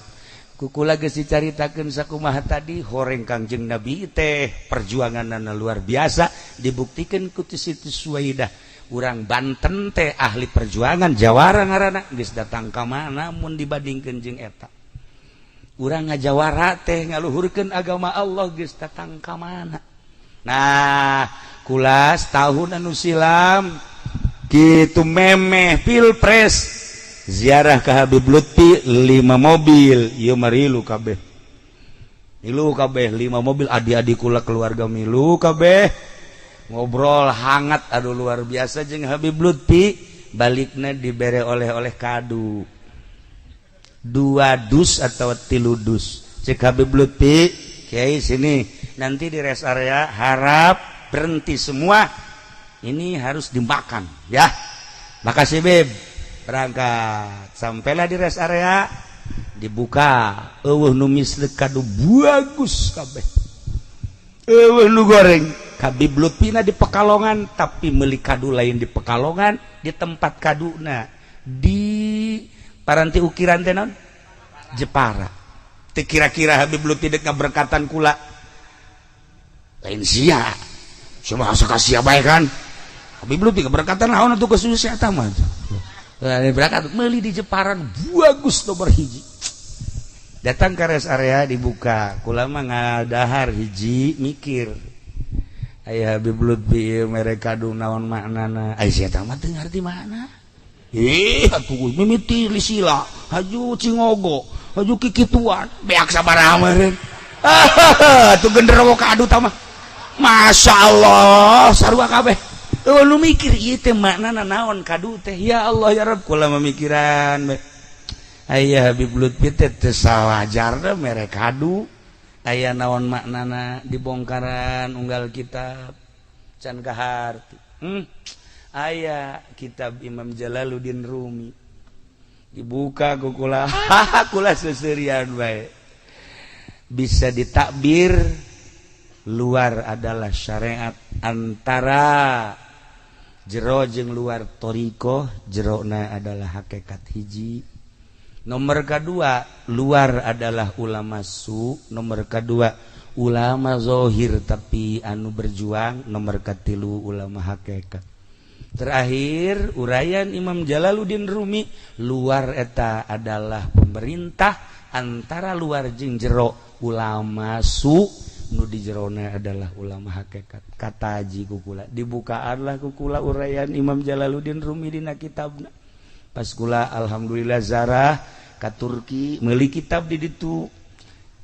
Ku kula geus dicaritakeun sakumaha tadi, horeng Kangjeng Nabi teh perjuanganna luar biasa, dibuktikan ku Siti Suwaidah. Urang Banten teh ahli perjuangan, jawara ngaranna, geus datang ka mana mun dibandingkeun jeung eta? Urang ngajawara teh ngaluhurkeun agama Allah, geus datang ka mana? Nah, kula tahun anu silam kitu, memeh pilpres, ziarah ke Habib Lutfi lima mobil. Ieu marilu kabeh, milu kabeh lima mobil, adik-adik kula, keluarga milu kabeh, ngobrol hangat, aduh, luar biasa jeung Habib Lutfi. Baliknya dibere oleh-oleh kadu dua dus atau tilu dus. Cek Habib Lutfi, "Kiai, sini, nanti di rest area harap berhenti semua, ini harus dimakan ya." "Makasih, Bib." Berangkat, sampailah di rest area, dibuka, eueuh nu misleuk, kadu bagus kabeh, eueuh nu goreng. Habib Lutfina di Pekalongan, tapi meuli kadu lain di Pekalongan, di tempat kaduna di paranti ukiran teh naon, Jepara. Teu kira-kira Habib Lutfi dek ngaberkatan kula, lain sia cuma asa ka sia bae kan. Habib Lutfi keberkatan naon atuh ke sia eta mah? Berangkat meuli di Jepara bagus nomor hiji. Datang ke rest area, dibuka, kula mah ngadahar hiji, mikir, aya Habib Lutfi mere kadu, naon maknana? Ai sia mah teu ngarti makna. Ih atuh, mimiti lisila haju cingogo haju kikituan, beak sabaraha meureun. Ah, tuh genderuwo kadu tah mah, Masya Allah, sarua kabeh. Oh, lu mikir ieu teh maknana naon kadu teh? Ya Allah ya Rabb, kula memikiran bae. Aya Habib Lutfi teh teu sawajarna mere kadu, aya naon maknana? Dibongkaran unggal kitab can kaharti. Aya kitab Imam Jalaluddin Rumi, dibuka ku kula, kula seserian bae. Bisa ditakbir luar adalah syariat, antara jero jeung luar thoriqoh, jerona adalah hakikat hiji. Nomor kedua, luar adalah ulama su. Nomor kedua, ulama zohir tapi anu berjuang. Nomor katilu, ulama hakikat. Terakhir, uraian Imam Jalaluddin Rumi, luar eta adalah pemerintah, antara luar jeung jero ulama su, nu di jerona adalah ulama hakikat. Kata haji kukula, dibukaanlah kukula uraian Imam Jalaluddin Rumi dina kitabna. Pas kula alhamdulillah zarah ka Turki, meuli kitab di ditu,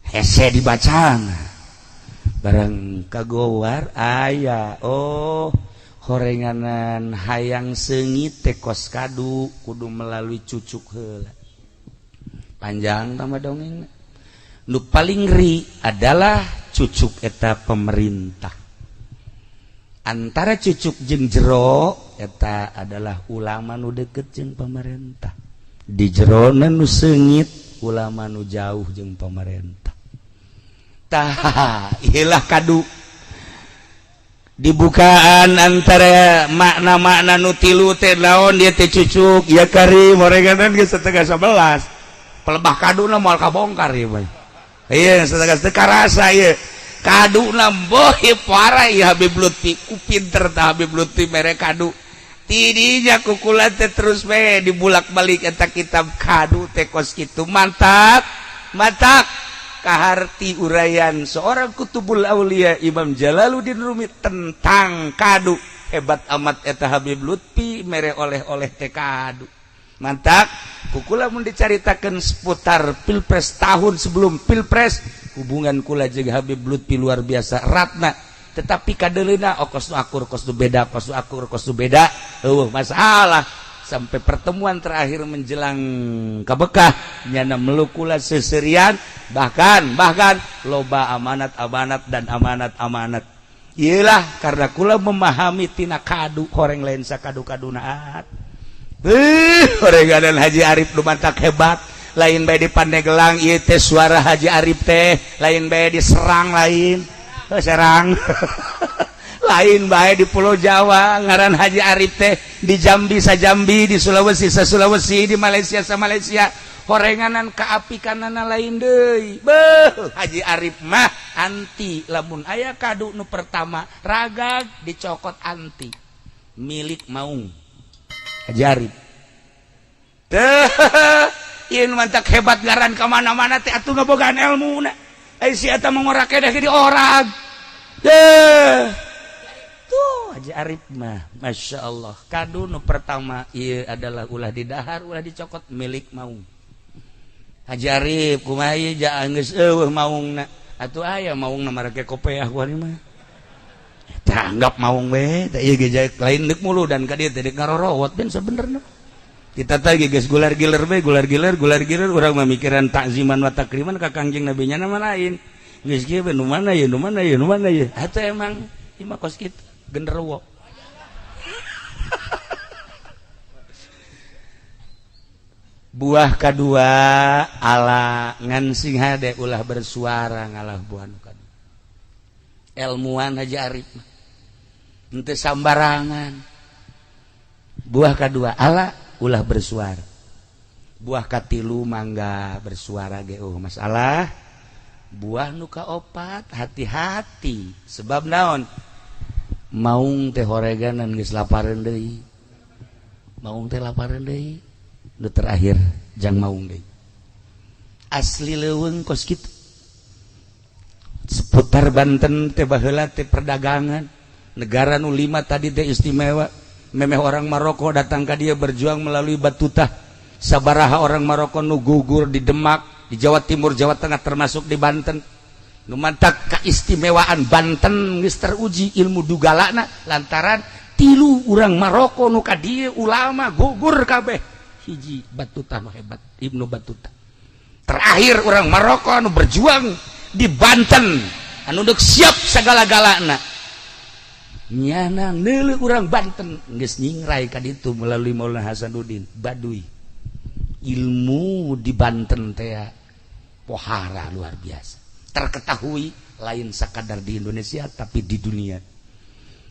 hese dibaca barang kagowar aya. Oh, horenganan hayang seungit teh kos kadu, kudu melalui cucuk heula. Panjang tambah dongeng. Nu paling ngeri adalah cucuk eta pemerintah, antara cucuk jeung jero. eta adalah ulama nu deket jeung pemerintah, di jerona nu seungit ulama nu jauh jeung pemerintah. Tah, ilah kadu dibukaan antara makna-makna nu tilu teh naon dia teh cucuk ya kari moreganan geus 10.30 pelebah kaduna moal kabongkar ieu mah. Ieu setengah teu karasa ieu kaduna boh parah ieu. Habib Lutfi ku pinter tah. Habib Lutfi mere kadu tidinya kukula teh terus we dibulak-balik eta kitab kadu teh kos kitu. Mantap, mantap kaharti uraian seorang kutubul aulia Imam Jalaluddin Rumi tentang kadu. Hebat amat eta Habib Lutfi mere oleh-oleh teh kadu. Mantap kukula mun dicaritakeun seputar pilpres, tahun sebelum pilpres, hubungan kula jeung Habib Lutfi luar biasa ratna, tetapi kadeleuna oh kos nu akur, kos nu beda, kos nu akur, kos nu beda, eueuh masalah sampai pertemuan terakhir menjelang kabekah nyana melukula seserian, bahkan bahkan loba amanat amanat dan amanat amanat. Iyalah, karena kula memahami tina kadu horeng lain sakadu kadunaat. Horengan Haji Arif nu mantak hebat, lain bae di Pandeglang ieu teh suara Haji Arif teh, lain bae di Serang, lain oh, Serang lain bae di Pulau Jawa ngaran Haji Arif teh, di Jambi sa Jambi, di Sulawesi sa Sulawesi, di Malaysia sa Malaysia. Horenganan kaapikanana lain deui. Beuh, Haji Arif mah anti lamun aya kadu nu pertama ragag dicokot, anti milik maung Haji Arif teh. Ieu mantak hebat ngaran ka mana-mana teh atuh ngabogaan ilmu na. Eh, si eta mah ngorak kedah di orang teh. Tuh Haji Arif mah Masya Allah. Kadu nu pertama ieu adalah ulah didahar, ulah dicokot, milik maung Haji Arif. Kumaha ieu geus eueuh maungna atuh, aya maungna marake kopeah kuari mah. Tah, anggap maung we teh ieu ge lain deuk mulu dan ka dieu teh deuk ngarorowot ben sabenerna. Kita teh geus gular giler we, gular giler, gular giler. Urang mah mikiran takziman wa takriman ka Kangjeng Nabi nya nama lain. Geus kieu we, nu mana ye, nu mana ye, nu mana ye. Atuh emang ieu mah kos kitu genderuwo. Buah kedua ala ngan sing hade ulah bersuara ngalah buah nu kadua. Ilmuwan Haji Arif mah henteu sambarangan. Buah kedua ala ulah bersuara. Buah katilu mangga bersuara ge oh masalah. Buah nu kaopat hati-hati, sebab naon? Maung teh horeganan geus lapareun deui, maung teh lapareun deui. Nu terakhir jang maung deui asli leuweung kos kitu. Seputar Banten teh baheula teh perdagangan negara nu lima tadi teh istimewa. Memeh orang Maroko datang ka dia berjuang melalui Batutah. Sabaraha orang Maroko nu gugur di Demak, di Jawa Timur, Jawa Tengah, termasuk di Banten. Nu mantak keistimewaan Banten geus teruji ilmu dugalana lantaran tilu urang Maroko nu ka dieu ulama gugur kabeh, hiji Batutah nu hebat, Ibnu Battuta. Terakhir orang Maroko anu berjuang di Banten anu deuk siap segala-galana nyana neuleuh urang Banten geus nyingrai ka ditu melalui Maulana Hasanuddin Baduy. Ilmu di Banten teh pohara luar biasa, terketahui lain sekadar di Indonesia tapi di dunia.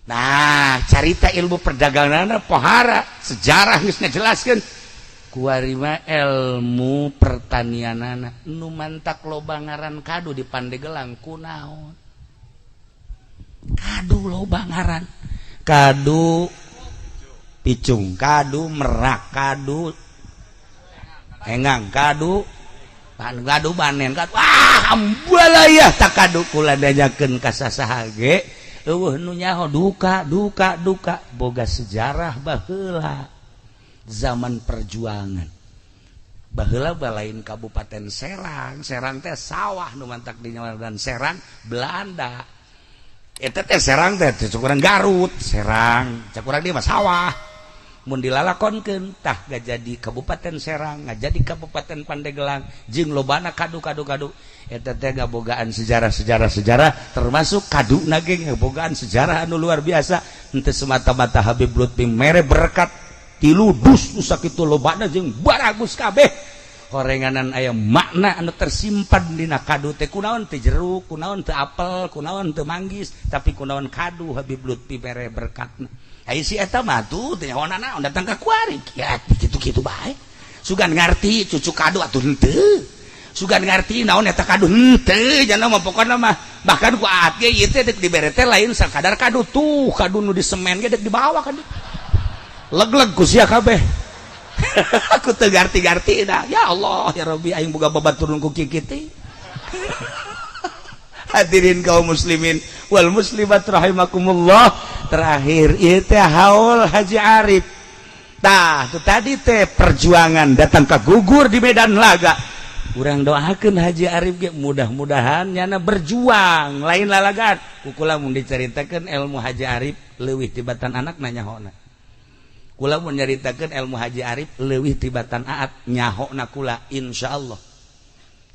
Nah, carita ilmu perdagangan pohara, sejarah geus ngajelaskeun. Kuari mah ilmu pertanianana. Nu mantak loba ngaran kadu di Pandegelang kunaon? Kadu loba ngaran, kadu picung, kadu merak, kadu engang, kadu kadu banen, kadu wah ambalayah. Tak kadu kula nanyakeun ka sasaha ge eueuh nu nyaho. Duka duka duka boga sejarah baheula zaman perjuangan baheula balain Kabupaten Serang. Serang teh sawah nu mantak di dan Serang Belanda eta teh. Serang teh cek urang Garut, Serang cek urang dia mah sawah. Mun dilalakonkeun tah ngajadi Kabupaten Serang, ngajadi Kabupaten Pandeglang jeung lobana kadu-kadu-kadu eta teh ngabogaan sejarah-sejarah termasuk kaduna ge ngabogaan sejarah anu luar biasa. Henteu semata-mata Habib Lutfi mere berkat tilu dus nu sakitu lobana jeung baragus kabeh horenganan aya makna anu tersimpan dina kadu teh. Kunaon teu jeruk, kunaon teu apel, kunaon teu manggis, tapi kunaon kadu Habib Lutfi mere berkatna. Ai si eta mah tuh teh nyaho naon datang ka kuari ya kitu-kitu bae. Sugan ngarti cucu kadu atuh henteu. Sugan ngarti naon eta kadu henteu jana mah pokona mah bahkan ku aat ge ieu teh dek dibere teh lain sakadar kadu tuh kadu nu di semen ge dek dibawa kadu. Leg-leg ku sia kabeh. Aku teu ngarti-ngarti dah. Ya Allah ya Rabbi aing boga babaturun ku kieu. Hadirin kaum muslimin wal muslimat rahimakumullah, terakhir ieu teh haul Haji Arif. Tah tu tadi teh perjuangan datang ke gugur di medan laga. Urang doakeun Haji Arif ge mudah-mudahan nyana berjuang lain lalagan. Ku kula mun dicaritakeun ilmu Haji Arif leuwih tibatan anak nyahona. Kula mun nyaritakeun ilmu Haji Arif leuwih tibatan aat nyahona kula insyaallah.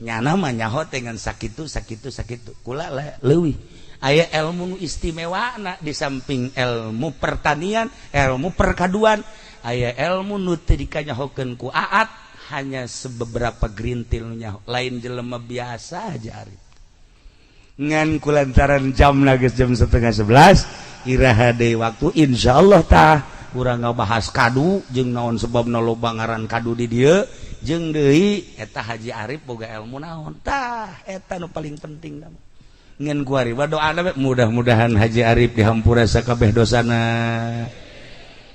Nyana mah nyaho dengan sakitu sakitu sakitu kula leuwih aya ilmu nu istimewana di samping ilmu pertanian, ilmu perkaduan, aya ilmu nu teu dikanyahokeun ku aat hanya sebeberapa gerintil nu nyaho lain jelema biasa Haji Arif. Ngan kulantaran jam geus jam 10.30 iraha deui waktu insyaallah tah urang ngabahas kadu jeung naon sebabna loba ngaran kadu di dieu jeung deui eta Haji Arif boga ilmu naon tah eta nu paling penting ngan kuari doa mudah-mudahan Haji Arif dihampura sakabeh dosana,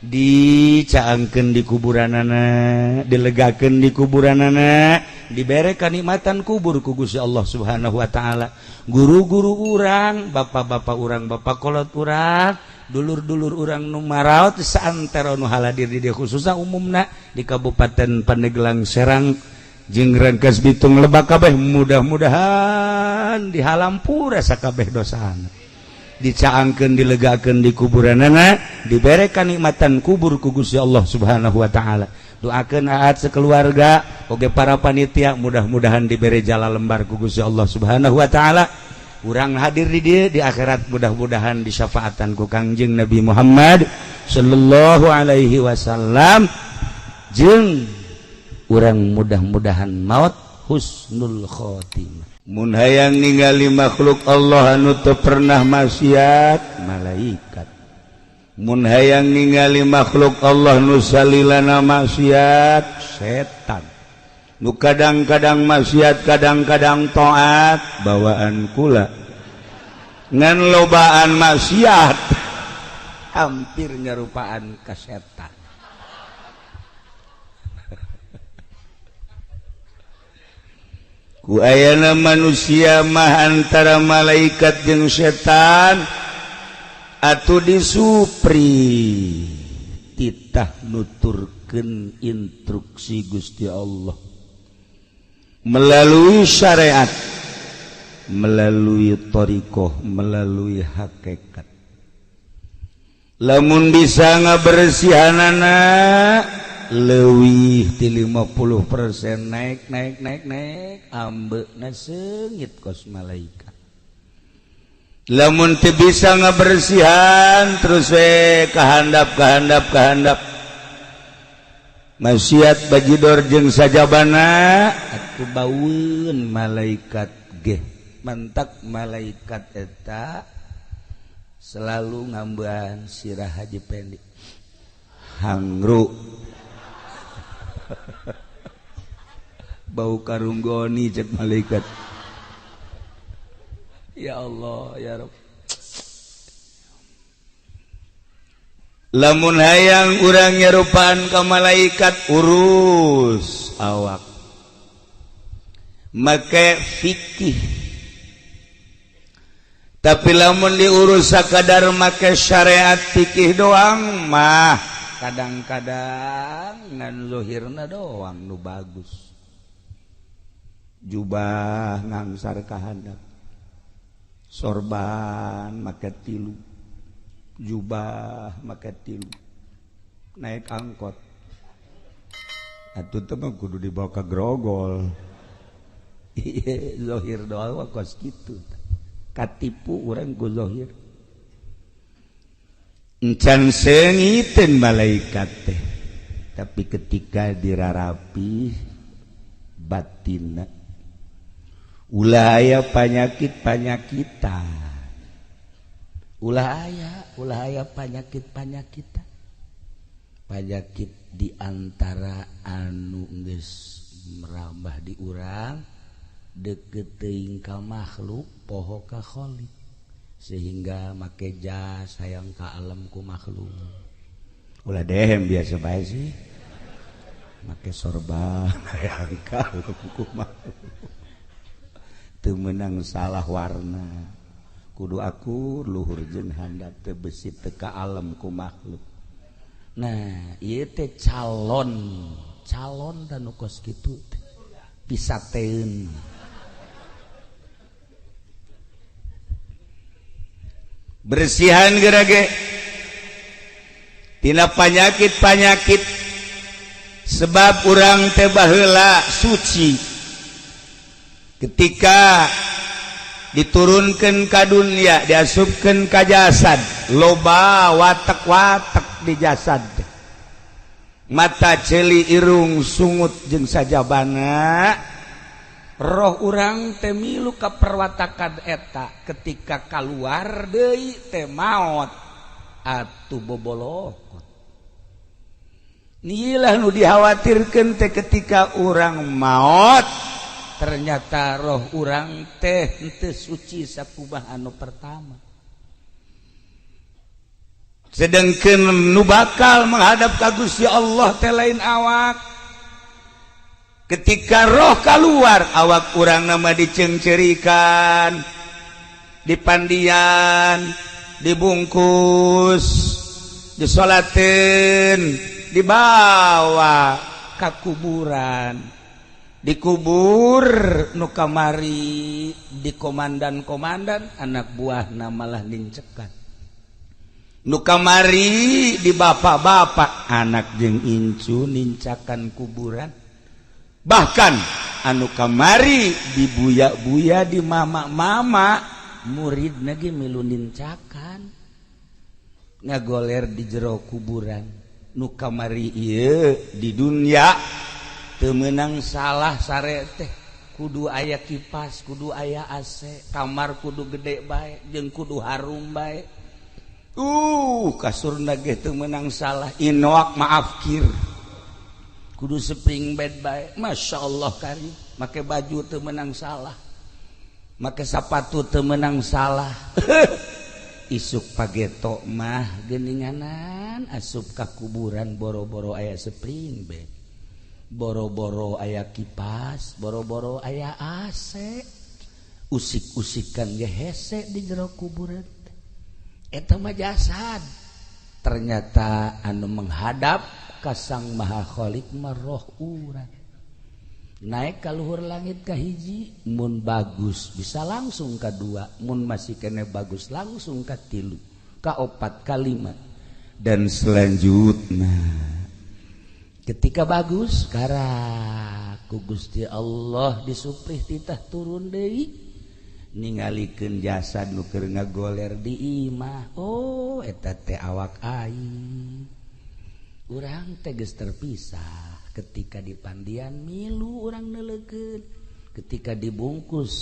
dicaangkeun di kuburanana, dilegakeun di kuburanana, dibere kanikmatan kubur ku Gusti Allah Subhanahu wa taala. Guru-guru urang, bapak-bapak urang, bapak kolot urang, dulur-dulur urang nu maraot saantero nu haladir di dieu khususna umumna di Kabupaten Pandeglang Serang jeung Rangkas Bitung Lebak kabeh mudah-mudahan dihalampura sakabeh dosana, dicaangkeun dilegakeun di kuburanana, dibere kanikmatan kubur ku Gusti Allah Subhanahu wa taala. Doakeun aat sekeluarga oge para panitia mudah-mudahan dibere jala lembar ku Gusti Allah Subhanahu wa taala. Urang hadir di dieu di akhirat mudah-mudahan disyafaatan ku Kangjeng Nabi Muhammad sallallahu alaihi wasallam jeung urang mudah-mudahan maut husnul khotimah. Mun hayang ningali makhluk Allah anu teu pernah maksiat malaikat, mun hayang ningali makhluk Allah nu salilana maksiat setan, nu kadang-kadang maksiat kadang-kadang taat bawaan kula ngan lobaan maksiat hampir nyerupaan ka setan. Ku ayana manusia mah antara malaikat jeung setan atuh disupri titah nuturkeun instruksi Gusti Allah melalui syariat, melalui thariqah, melalui hakikat. Lamun bisa ngabersihanana leuwih ti 50% naik naik naik naik ambeuna seungit kos malaikat. Lamun teu bisa ngabersihan terus we kahandap kahandap kahandap maksiat bajidor jeung sajabana atuh baueun malaikat ge mantak malaikat eta selalu ngambean sirah Haji Pendi hangru bau karunggoni cek malaikat. Ya Allah ya Rabb. Lamun hayang urang nyerupaan ka malaikat urus awak make fikih, tapi lamun diurus sakadar make syariat fikih doang mah kadang-kadang ngan zuhirna doang nu bagus, jubah ngangsar kahandap, sorban make tilu, jubah make tilu, Naik angkot atuh teh mah kudu dibawa ke Grogol. Iya, zohir doa kos kitu, katipu urang ku zohir. Encan seungiteun malaikat teh, tapi ketika dirarapi batinna, ulah aya panyakit panyakitan, ulah aya, ulah aya panyakit panyakitan. Panyakit diantara anu geus merambah di urang, deket teuing ka makhluk, poho ka Khalik, sehingga make jas hayang ka alam ku makhluk. Ulah dehem, biasa bae sih. Make sorban hayang ka alam ku makhluk, teu meunang salah warna, kudu akur luhur jeung handap teh, besi teu ka alam ku makhluk. Nah, ieu teh calon calon dan nu kos kitu teh pisateun. Bersihan gerage tina panyakit-panyakit, sebab urang teh baheula suci. Ketika diturunkan ka dunia, diasupkeun ka jasad, loba watek-watek di jasad, mata, ceuli, irung, sungut jeung sajabana. Roh urang teh milu ka perwatakan eta. Ketika keluar deui teh maot atuh bobolokot. Inilah nu dikhawatirkeun teh, ketika urang maot ternyata roh urang teh henteu suci sakumaha anu pertama, sedangkan nu bakal menghadap ka Gusti Allah teh lain awak. Ketika roh keluar, awak urang nama dicengcerikan, dipandian, dibungkus, disolatin, dibawa ke kuburan, dikubur. Nu kamari di komandan-komandan, anak buah malah nincekan. Nu kamari di bapak-bapak, anak jeung incu nincakan kuburan. Bahkan anu kamari di buya-buya, di mama-mama, murid lagi milu nincakan, ngagoler di jero kuburan. Nu kamari ieu di dunia teu meunang salah sare teh kudu aya kipas, kudu aya AC, kamar kudu gede bae jeung kudu harum bae. Kasurna ge teu meunang salah inoak maaf kir, kudu spring bed bae. Masya Allah karim. Make baju teu meunang salah, make sapatu teu meunang salah. Isuk pageto mah geninganan asup ka kuburan, boro-boro aya spring bed, boro-boro aya kipas, boro-boro aya AC, usik-usikan ge hese di jero kuburan. Eta mah jasad. Ternyata anu menghadap ka Sang Maha Khalik mah roh urang. Naik ka luhur langit ka hiji, mun bagus bisa langsung ka dua, mun masih kene bagus langsung ka tilu, ka opat, ka lima, dan selanjutnya. Ketika bagus karak ku Gusti Allah disuprih titah turun deui, ningalikeun jasad nu keur ngagoler di imah. Oh, eta teh awak aing. Urang teh geus terpisah. Ketika dipandian milu urang neuleukeun, ketika dibungkus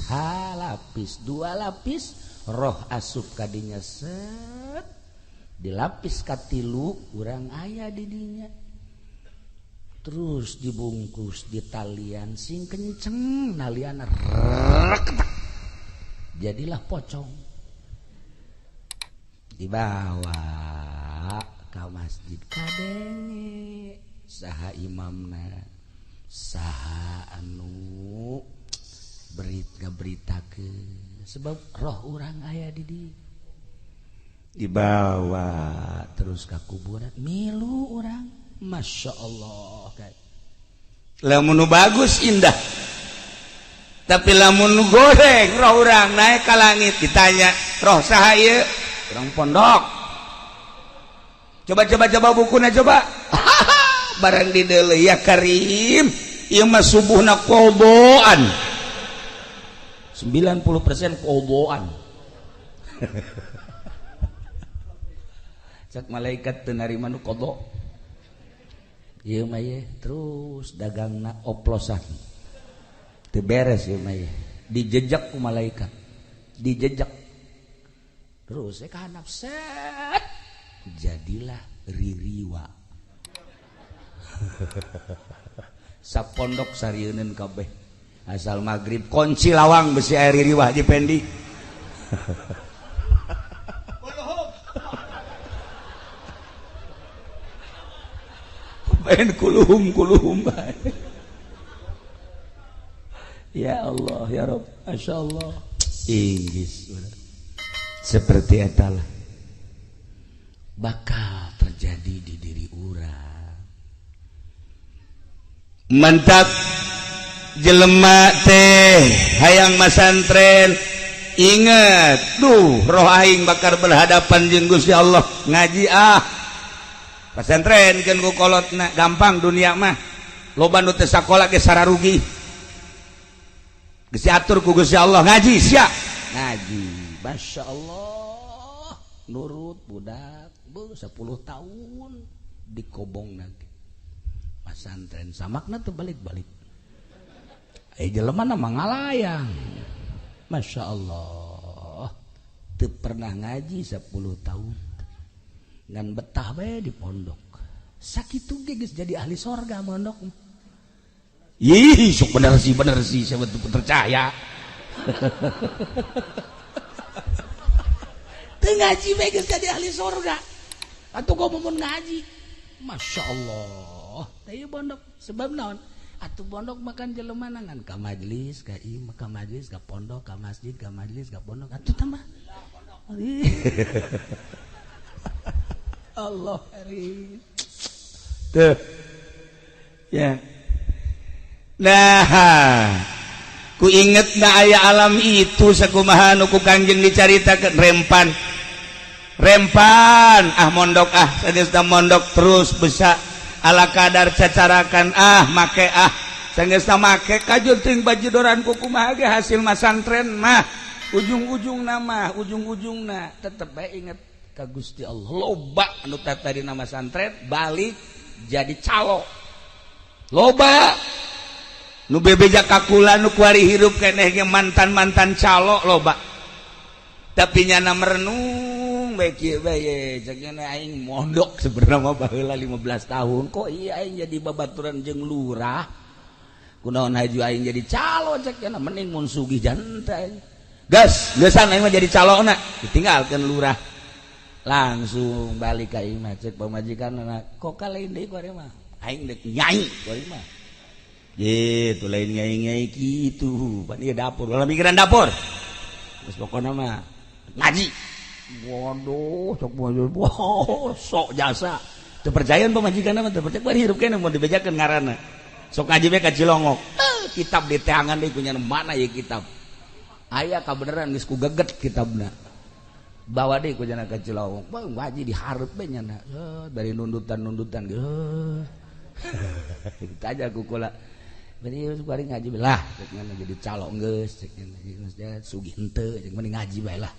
halapis dua lapis, roh asup kadinya, set dilapis katilu, urang aya di dinya. Terus dibungkus di talian sing kenceng, nalian rek, jadilah pocong, dibawa ke masjid. Kadenge saha imamna, saha anu berit ngaberitakeun, sebab roh urang aya di di dibawa terus ke kuburan, milu urang. Masya Allah. Lamun bagus indah, tapi lamun goreng, roh urang naik ke langit, ditanya, "Roh saha ieu?" "Urang pondok." Coba coba coba bukuna coba. Barang di deuleu ya Karim, ieu mah subuhna qodoan. 90% qodoan. Cak malaikat teu narima nu qodo. Ieu mah ye terus dagangna oplosan. Teu beres ieu mah ye. Dijejak ku malaikat. Dijejak. Terus ka handap set. Jadilah ririwa. Sapondok sarieuneun kabeh. Asal maghrib kunci lawang besi air ririwa Haji Pendi. Main kuluhum kuluhum bae. Ya Allah ya Rabb, masyaallah. Inggris seperti etalah bakal terjadi di diri urang. Mantap jelema teh hayang masantren, inget duh roh aing bakal berhadapan jeung Gusti Allah. Ngaji ah pasantren keun ku kolotna gampang dunia mah, loba nu teu sakola ge sararugi, geus diatur ku Gusti Allah. Ngaji sia ngaji, Masya Allah nurut budak bu 10 tahun dikobong lagi pasantren samakna tuh balik-balik jelema nama ngalayang. Masya Allah teu pernah ngaji 10 tahun ngan betah bae di pondok sakitu ge geus jadi ahli sorga mondok. Ih sok bener sih saya betul percaya. Teu ngaji bae geus jadi ahli sorga atuh gua mun ngaji. Masya Allah teh pondok sebab naon atuh pondok makan jelema ngan ka majelis ka ieu ka majelis ka pondok ka masjid ka majelis ka pondok atuh tambah. Allah karim. Tuh. Ya. Nah, ku inget na aya alam itu sakumaha nu ku Kangjeng dicaritakeun rempan. Rempan ah mondok ah sageus mondok terus bisa ala kadar cacarakan ah make ah sageus make kajur teuing bajidoran ku kumaha ge hasil masantren mah ujung-ujungna mah ujung-ujungna tetep bae inget ka Gusti Allah. Loba anu tadi nama santren balik jadi calo. Loba nu bebeja kakula nu kuari hirup keneh ge mantan-mantan calo loba. Tapi nyana merenung bae kieu bae cek nyana aing mondok sebenarnya mah baheula 15 tahun kok iya aing jadi babaturan jeung lurah. Kunaon haju aing jadi calo cek nyana mending mun sugih janta aing. Gas, geusan aing mah jadi calona ditinggalkeun lurah. Langsung balik ka imah cek pamajikan kok kalain deui ku ari mah aing deuk nyai ku ari mah gitu lain nyai-nyai kitu pan ieu dapur ulah mikiran dapur geus pokona mah ngaji waduh sok wow, sok jasa teu percayaan pamajikan mah teu percaya bari hirup keneh mun dibejakeun ngaranna sok ngaji we ka Cilongok kitab diteangan deui ku nya mana ieu kitab aya kabeneran geus ku geget kitabna bawa deh ku jana ka Cilawong bang ngaji dihareup bae nyana dari nundutan-nundutan geus kita aja ku kula bari bari ngaji lah cek nyana jadi calo geus cek nyana sugih henteu cek mending ngaji bae lah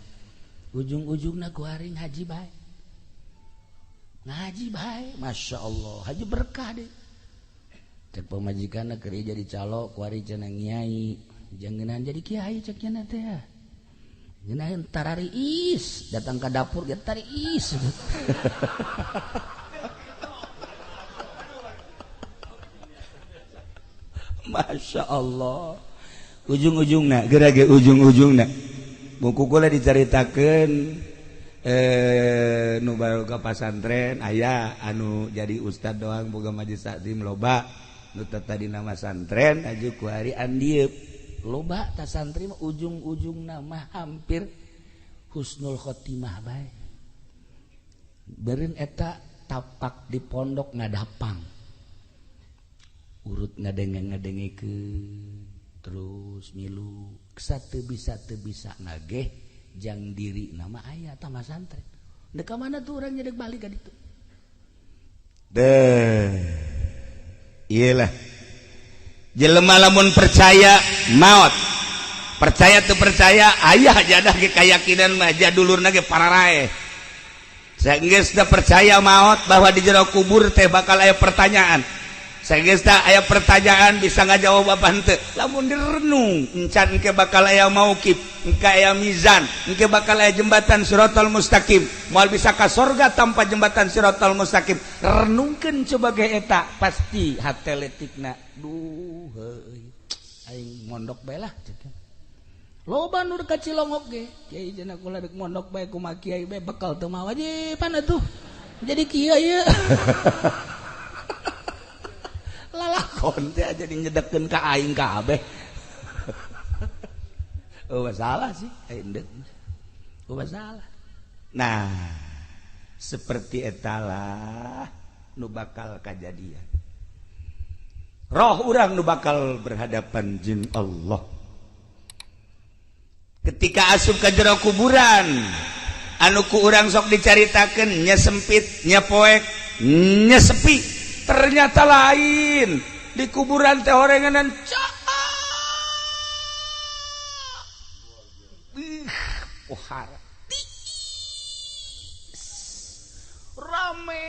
ujung-ujungna ku ari ngaji bae Masya Allah haji berkah deh cek pamajikanna keur jadi calo ku ari cenah nyai jangenan jadi kiai cek nyana teh ngenahin tarariis datang ke dapur dia tariis. Masya Allah ujung-ujungna gerage ujung-ujungna buku kula dicaritakeun nu baru ka pasantren aya anu jadi ustad doang boga majelis taklim loba nu tadi nama santren aju ku ari andieub loba ta santri mah ujung-ujungna mah hampir husnul khotimah bae beureun eta tapak di pondok ngadapang urut ngadenge-ngadengekeun terus milu teu bisa ngageh jang diri nama aya tah masantren dek ka mana tuh urang dek balik ka ditu Deh, iyalah jelema lamun percaya maut, percaya tuh percaya ayah jadah ge keyakinan mah jadulurna ge pararae. Saenggeus teu percaya maut bahwa di jero kubur teh bakal aya pertanyaan. Saenggeus teh aya pertanyaan bisa ngajawab apa henteu. Lamun direnung encan engke bakal aya mauqif, engke aya mizan, engke bakal aya jembatan siratal mustaqim. Moal bisa ka sorga tanpa jembatan siratal mustaqim. Renungkeun coba ge eta pasti hate letikna. Duh heuy. Aing mondok bae lah. Loba nu ka Cilongok ge. Kiai cenah kula dek mondok bae kumaha kiai bae bekal teu mawa pan atuh. Jadi kieu ieu. Lalakon teh jadi nyedekeun ka aing kabeh. Oh masalah sih, aing deuk. Oh masalah. Nah, seperti etalah nu bakal kajadian. Roh urang nu bakal berhadapan jeung Allah. Ketika asup ke jero kuburan anu ku urang sok dicaritakeun nya sempit, nya poek, nya sepi, ternyata lain. Di kuburan teh horenganan cak. Pohara. Rame.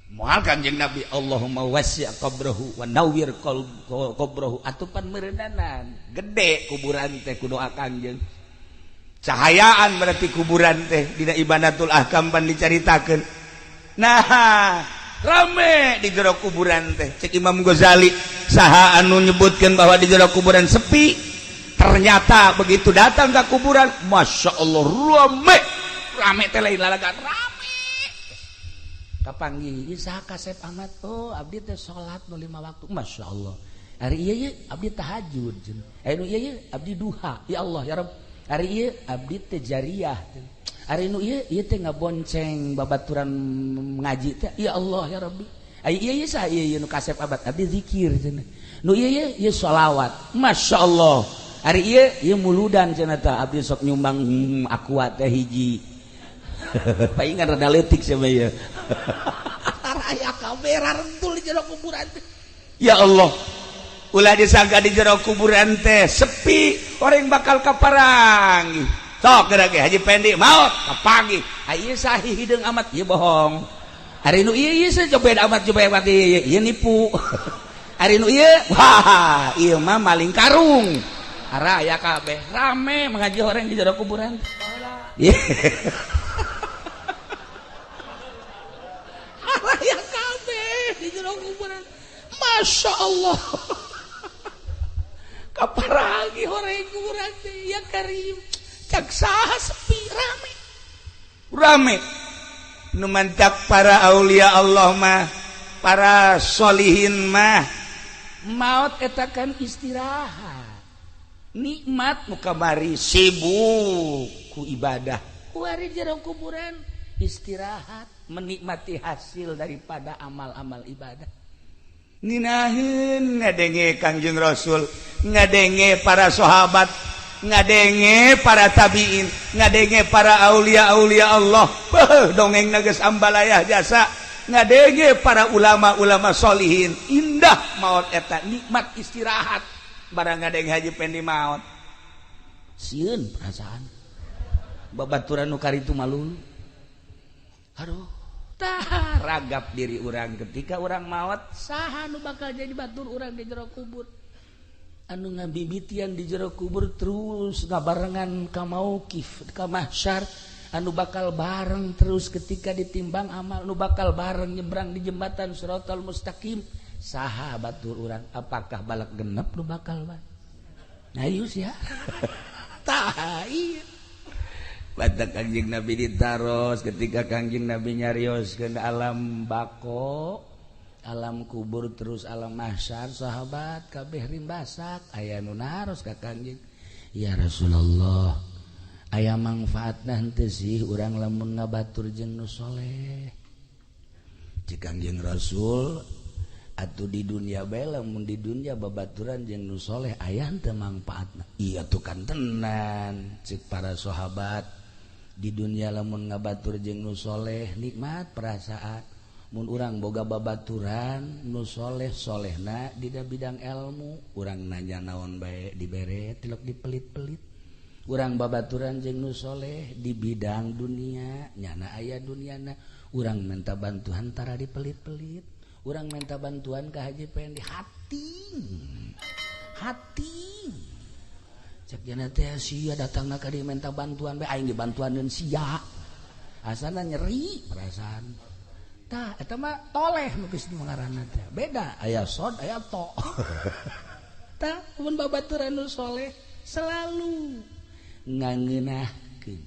Moal Kanjeng Nabi Allahumma wasi' qabrahu wa nawwir qabrahu atupan meureunana gede kuburan teh ku doa Kanjeng. Cahayaan berarti kuburan teh dina Ibanatul Ahkam pan dicaritakeun. Nah, rame di jero kuburan teh. Cek Imam Ghazali saha anu nyebutkeun bahwa di jero kuburan sepi, ternyata begitu datang ke kuburan, Masya Allah rame. Rame teh lain lalagan rame. Kapanggih saha kasep amat, oh abdi teh salat nu 5 waktu, Masya Allah. Hari ieu ye abdi tahajud cenah. Anu ieu ye abdi duha, ya Allah ya Rabb. Hari ieu abdi teh jariyah. Hari nu ieu ieu teh ngabonceng babaturan ngaji teh, ya Allah ya Rabbi. Ai ieu ye saha ieu ye nu kasep amat, abdi zikir cenah. Nu ieu ye ieu sholawat, Masya Allah. Hari ieu ieu muludan cenah tah abdi sok nyumbang aqua teh hiji. Paingan rada leutik sia mah ieu. Aya kamera rentul di jero kuburan teh. Ya Allah, ulah disangka di jero kuburan teh sepi, orang bakal kaparangi. Sok geura ge Haji Pendi maot kapangi. Ieu sahih hideung amat, ieu bohong. Ari nu ieu ieu cobed amat cobed amat ieu ieu nipu. Ari nu ieu wah ieu mah maling karung. Ara aya kabeh rame mengaji orang di jero kuburan. Aya kabeh di jero kuburan. Masya Allah. Kaparagi horeng kuburan teh ya Karim. Cak saha sepi rame. Rame. Nu mantak para aulia Allah mah, para solihin mah maut eta kan istirahat. Nikmat nu kamari sibuk ku ibadah. Kuari jero kuburan istirahat, menikmati hasil daripada amal-amal ibadah. Nginahin ngadenge Kangjeng Rasul, ngadenge para sahabat, ngadenge para tabiin, ngadenge para aulia-aulia Allah. Beuh, dongeng geus ambalayah jasa. Ngadenge para ulama-ulama solihin. Indah maut eta, nikmat istirahat. Barang ngadenge Haji Pendi maut. Sieun perasaan. Babaturan nu karitu malu. Aduh. Tah ragap diri urang ketika urang maot, saha nu bakal jadi batur urang di jero kubur. Anu ngabibitian di jero kubur terus ngabarengan ka mauqif, ka mahsyar, anu bakal bareng terus ketika ditimbang amal, nu bakal bareng nyebrang di jembatan siratal mustaqim. Saha batur urang? Apakah balak genep nu bakal bareng? Ayo sia. Tah ieu. Batak Kangjeng Nabi ditaros ketika Kangjeng Nabi nyarios ke alam bako, alam kubur terus alam mahsyar, sahabat kabeh rimbasak aya nu naros ka Kangjeng, ya Rasulullah, aya mangfaatna henteu sih urang lamun ngabatur jeung nu soleh? Cik Kangjeng Rasul, atuh di dunia bae lamun di dunia babaturan jeung nu soleh aya henteu mangfaatna? Iya tuh kan tenan cik para sahabat, di dunia lamun ngabatur jeung nu soleh nikmat perasaan, Mun urang boga babaturan nu soleh solehna di bidang ilmu, urang nanya naon bae dibere tilok dipelit-pelit. Urang babaturan jeung nu soleh di bidang dunia, nyana aya duniana, urang minta bantuan tara dipelit-pelit. Urang minta bantuan ka Haji Pendi hati. Hati. Cek jana teh sia datangna ka dieu minta bantuan bae aing dibantuaneun sia. Asana nyeri perasaan. Tah eta mah toleh nu geus ngaranna teh. Beda aya sod aya to. Tah mun babaturan nu soleh selalu ngangeunahkeun.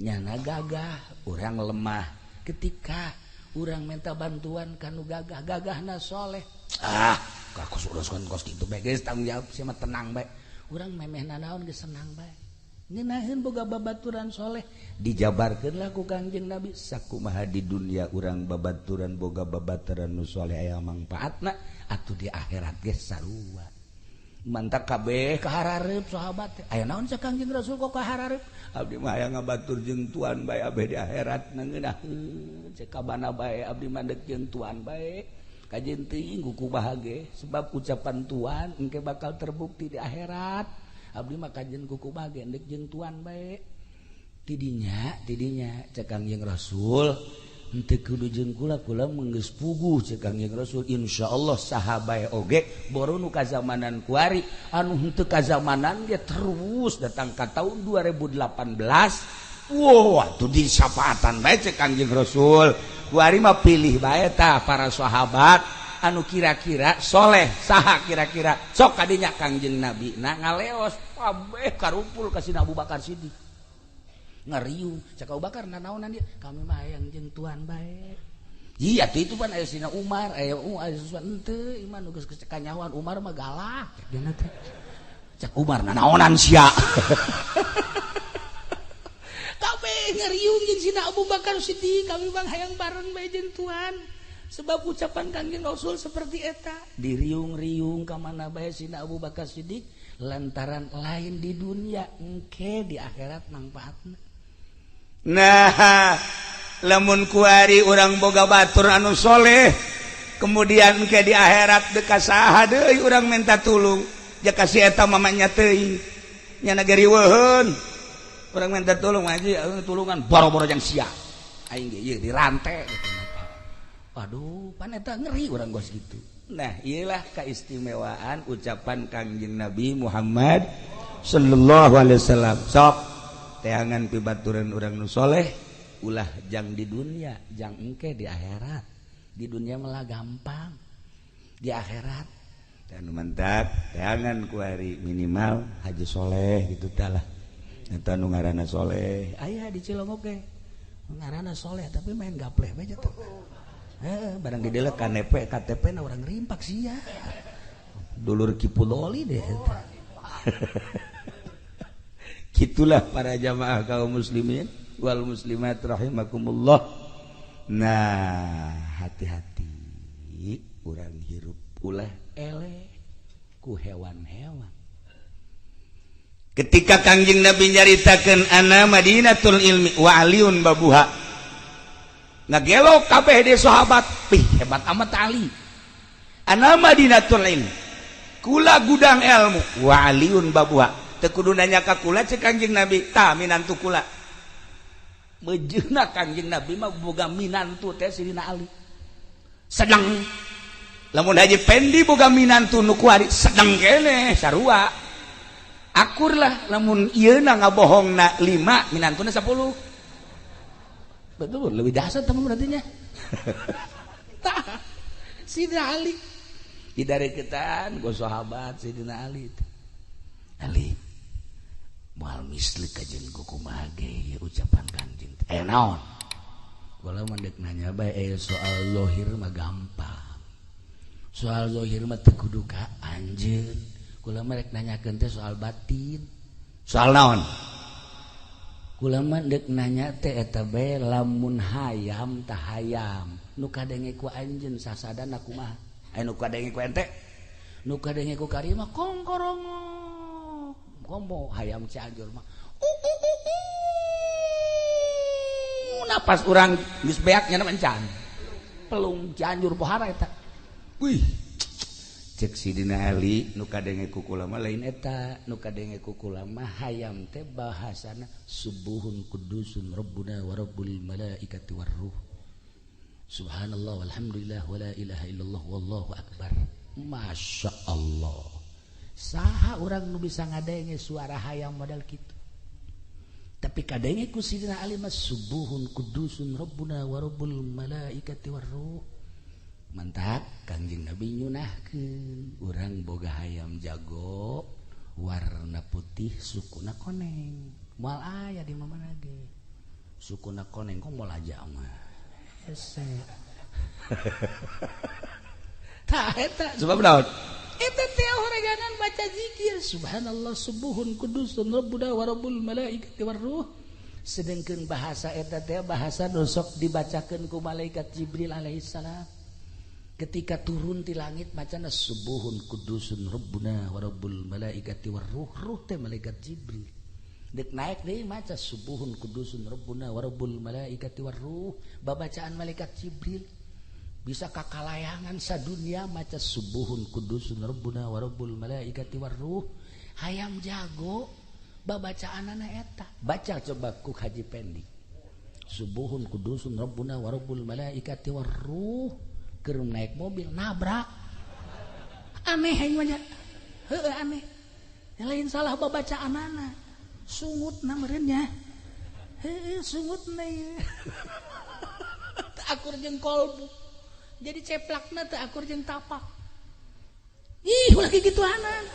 Nyana gagah, urang lemah. Ketika urang minta bantuan ka nu gagah, gagahna soleh. Ah, aku uruskeun kos kitu bae geus tanggung jawab sia mah tenang bae. Urang memeh nanaon geus senang bae. Ngeunaheun boga babaturan soleh dijabarkeun lah ku Kangjeng Nabi sakumaha di dunia urang babaturan boga babaturan nu soleh aya mangpaatna atuh di akhirat ge sarua. Mantak kabeh kaharareup sahabat teh. Aya naon sa Kangjeng Rasul kok kaharareup? Abdi mah hayang ngabatur jeung tuan bae abeh di akhirat ngeunaheun cek kabana bae abdi mah deuk jeung tuan bae. Kajeun teuing ku bahagia sebab ucapan tuan engke bakal terbukti di akhirat. Abdi mah kajeun kuku bahagia deuk jeung tuan bae. Tidinya tidinya cek Kangjeng Rasul henteu kudu jeung kula kula geus puguh cek Kangjeng Rasul insyaallah saha bae oge boru nu kazamanan kuari anu henteu kazamanan ge terus datang ka tahun 2018. Wow, atuh disapaatan bae cek Kangjeng Rasul. Kuari mah pilih bae tah para sahabat anu kira-kira soleh saha kira-kira sok kadinya Kangjeng Nabi na ngaleos kabeh karumpul ka Sina Abu Bakar Siddiq ngariung cek Abu Bakar nanaonan dia kami mah hayang jeung tuan bae. Iya tuh itu pan aya Sina Umar aya aya henteu iman nu geus kanyahoan Umar mah galak cek dina teh cek Umar nanaonan sia. Kabeh ngariung jeung Sina Abu Bakar Siddiq kami mah hayang bareng bae jeung tuan. Sebab ucapan Kangjeng Rasul seperti eta diriung-riung ka mana bae Sina Abu Bakar Siddiq lantaran lain di dunia engke di akhirat mangfaatna. Nah, lamun kuari urang boga batur anu soleh kemudian engke di akhirat deuk ka saha deui urang minta tulung ja ka si eta mamanya teuing nya gariweuheun urang minta tulung haji tulungan boro-boro jang sia aing ge ieu dirante gitu. Waduh, pan eta ngeri urang gos gitu. Nah, iyalah keistimewaan ucapan Kangjeng Nabi Muhammad sallallahu alaihi wasallam. Sok teangan pibaturan urang nu soleh ulah jang di dunia, jang engke di akhirat. Di dunia malah gampang. Di akhirat dan mantap teangan kuari minimal haji soleh gitu talah. Eta nu ngaranna soleh. Aya di Cilongok ge. Ngaranna soleh tapi main gapleh bae teh. Barang didelek KTP KTP na urang rimpak sia. Dulur Kipudoli deh. Gitulah para jamaah kaum muslimin wal muslimat rahimakumullah. Nah, hati-hati urang hirup ulah eleh ku hewan-hewan. Ketika Kangjeng Nabi nyaritakeun ana Madinatul ilmi wa aliun babuha. Ngagelok kabeh di sahabat, pih hebat amat Ali. Ana Madinatul ilmi. Kula gudang ilmu wa aliun babuha. Teu kudu nanya ka kula cek Kangjeng Nabi, tah minantu kula. Mejeuna Kangjeng Nabi mah boga minantu teh Sidina Ali. Sedang lamun Haji Pendi boga minantu nu kuari sedang keneh sarua. Akur lah lamun ieu na ngabohongna 5 minantuna 10. Betul, lebih dahsyat teman berarti nya. Tah, Sidina Ali. Di dari ketan go sahabat Sidina Ali. Ali moal misli kajeun kumaha ge ieu ucapan Kangjeng. Naon? Kula mah deuk nanya bae soal zahir mah gampang. Soal zahir mah teu kudu ka anjeun. Kula mah rek nanyakeun teh soal batin. Soal naon? Kula mah deuk nanya teh eta bae lamun hayam tah hayam nu kadenge ku anjeun sasadana kumaha? Aya nu kadenge ku ente? Nu kadenge ku kari mah kongkorongok. Komo hayam Cianjur mah. Napas urang geus beak nya encan. Pelung Cianjur pohara eta. Wih, cek Sidina Ali nu kadenge ku kula mah lain eta, nu kadenge ku kula mah hayam teh bahasana subuhun kudusun rabbuna wa rabbul malaikati warruh. Subhanallah walhamdulillah wala ilaha illallah wallahu akbar. Masya Allah. Saha urang nu bisa ngadenge suara hayam model kitu. Tapi kadenge ku Sidina Ali mah subuhun kudusun rabbuna wa rabbul malaikati warruh. Mantap Kangjeng Nabi nyunahkeun urang boga hayam jago warna putih sukuna koneng. Moal aya di mana ge. Sukuna koneng kok moal aja mah. Hese. Tah eta sebab naon? Eta teh horeganan baca zikir subhanallah subuhun kudusun rabbuna wa rabbul malaikati warruh. Sedengkeun bahasa eta teh bahasa nu sok dibacakeun ku malaikat Jibril alaihissalam. Ketika turun di langit macana subuhun kudusun rabbuna wa rabbul malaikati warruh. Ruh teh malaikat Jibril. Dek naik deui maca subuhun kudusun rabbuna wa rabbul malaikati warruh. Babacaan malaikat Jibril. Bisa kakalayangan sadunia maca subuhun kudusun rabbuna wa rabbul malaikati warruh. Hayam jago babacaanana eta. Baca coba ku Haji Pendi. Subuhun kudusun rabbuna wa rabbul malaikati warruh. Keur naik mobil nabrak. Aneh aing mah nya. Heueuh aneh. Lain salah babacaanana. Sungutna meureun nya. Heueuh sungutna ieu. Teu akur jeung kolbu. Jadi ceplakna teu akur jeung tapak. Ih, ulah kikituanan.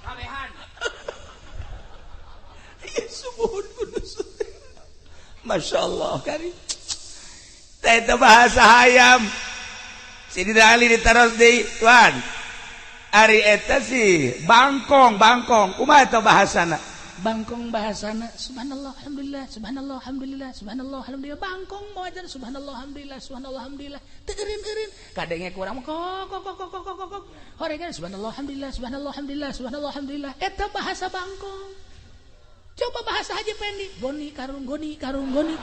Kabehan. Ieu subuhun kudus. Masya Allah kari. Teh bahasa hayam. Sidina Ali ditaros deui, tuan. Ari eta sih bangkong, bangkong. Kumaha eta bahasana? Bangkong bahasana subhanallah alhamdulillah subhanallah alhamdulillah subhanallah alhamdulillah. Bangkong mawajan subhanallah alhamdulillah subhanallah alhamdulillah. Teu eureun-eureun. Kadenge kurang kok kok kok kok kok kok. Horegan subhanallah alhamdulillah subhanallah alhamdulillah subhanallah alhamdulillah. Eta bahasa bangkong. Coba bahasa Haji Pendi, goni karung goni karung goni.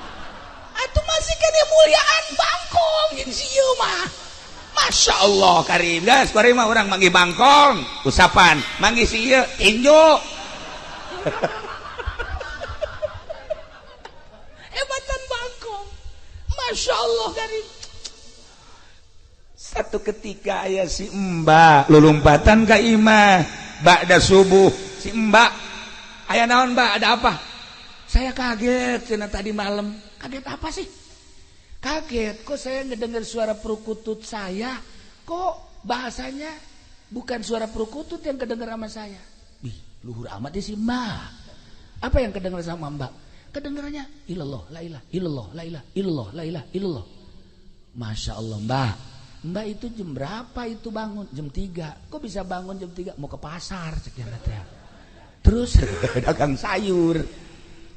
Atuh masih kene muliaan bangkong jeung si ieu mah. Masya Allah karim. Geus kuari mah urang manggih bangkong, usapan, manggih si ieu tinju. Hebatan bangkong. Masya Allah karim. Satu ketika aya si Mbak lulumpatan ka imah ba'da subuh. Si Mbak, aya naon Mbak, ada apa? Saya kaget cenah tadi malam. Kaget apa sih? Kaget kok saya ngedengar suara perkutut saya, kok bahasanya bukan suara perkutut yang kedengar sama saya. Ih, luhur amat sih Mbak. Apa yang kedengar sama Mbak? Kedengarannya ilallah la ilah illallah la ilah illallah la ilah illallah. Masya Allah Mbak. Mbak itu jam berapa itu bangun? Jam 3. Kok bisa bangun jam 3? Mau ke pasar cek teh. Terus dagang sayur.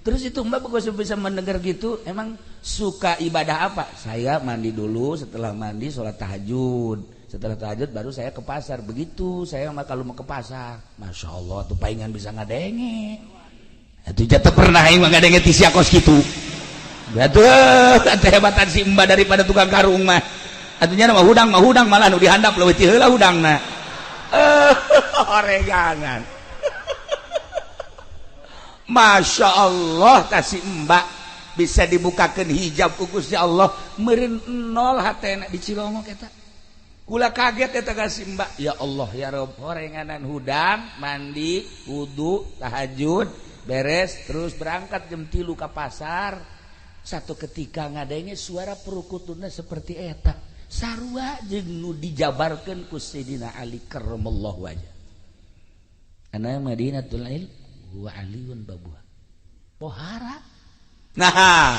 Terus itu Mbak kok bisa mendengar gitu? Emang suka ibadah apa? Saya mandi dulu, setelah mandi sholat tahajud. Setelah tahajud baru saya ke pasar. Begitu saya mah kalau mau ke pasar. Masya Allah tuh palingan bisa ngadenge. Itu jatuh pernah aing mah ngadenge ti sia kos kitu. Atuh kehebatan si Mbak daripada tukang karung mah. Atunya mah hudang malah nu dihandap leuwih ti heula hudangna. Oreganan. Masya Allah kasih Mbak bisa dibukakan hijab ku Gusti Allah meureun nol hatena di Cilongok eta. Kula kaget eta kasih Mbak. Ya Allah ya Rob, horenganan hudang, mandi, wudu, tahajud, beres terus berangkat jam 3 ka pasar. Satu ketika ngadenge suara perukutuna seperti eta. Sarua jeung nu dijabarkeun ku Sayyidina Ali karramallahu wajah. Ana Madinatul Ilm wa aliyun babuha. Pohara. Nah,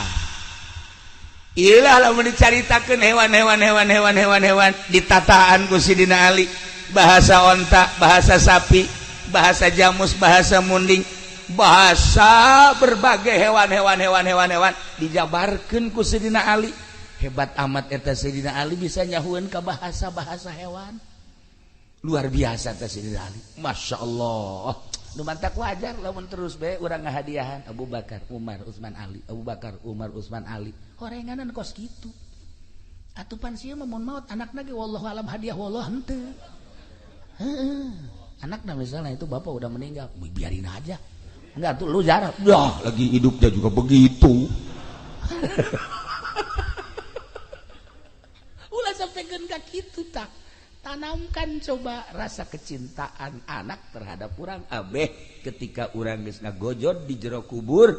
ilah lamun dicaritakeun hewan-hewan ditataan ku Sidina Ali, bahasa onta, bahasa sapi, bahasa jamus, bahasa munding, bahasa berbagai hewan dijabarkeun ku Sidina Ali. Hebat amat eta Sidina Ali bisa nyahueun ka bahasa-bahasa hewan. Luar biasa eta Sidina Ali. Masya Allah. Nu mantak wajar lamun terus bae urang ngahadiahan Abu Bakar, Umar, Utsman, Ali, Abu Bakar, Umar, Utsman, Ali. Horenganan kos kitu. Atuh pan sia mah mun maot anakna ge wallahu alam hadiah wallah henteu. Heeh. Anakna misalnya itu bapak udah meninggal, biarin aja. Enggak tuh lu jarah. Yah, lagi hidupnya juga begitu. Ulah sampai ka kitu tah. Tanamkan coba rasa kecintaan anak terhadap urang abeh ketika urang geus ngagojod di jero kubur,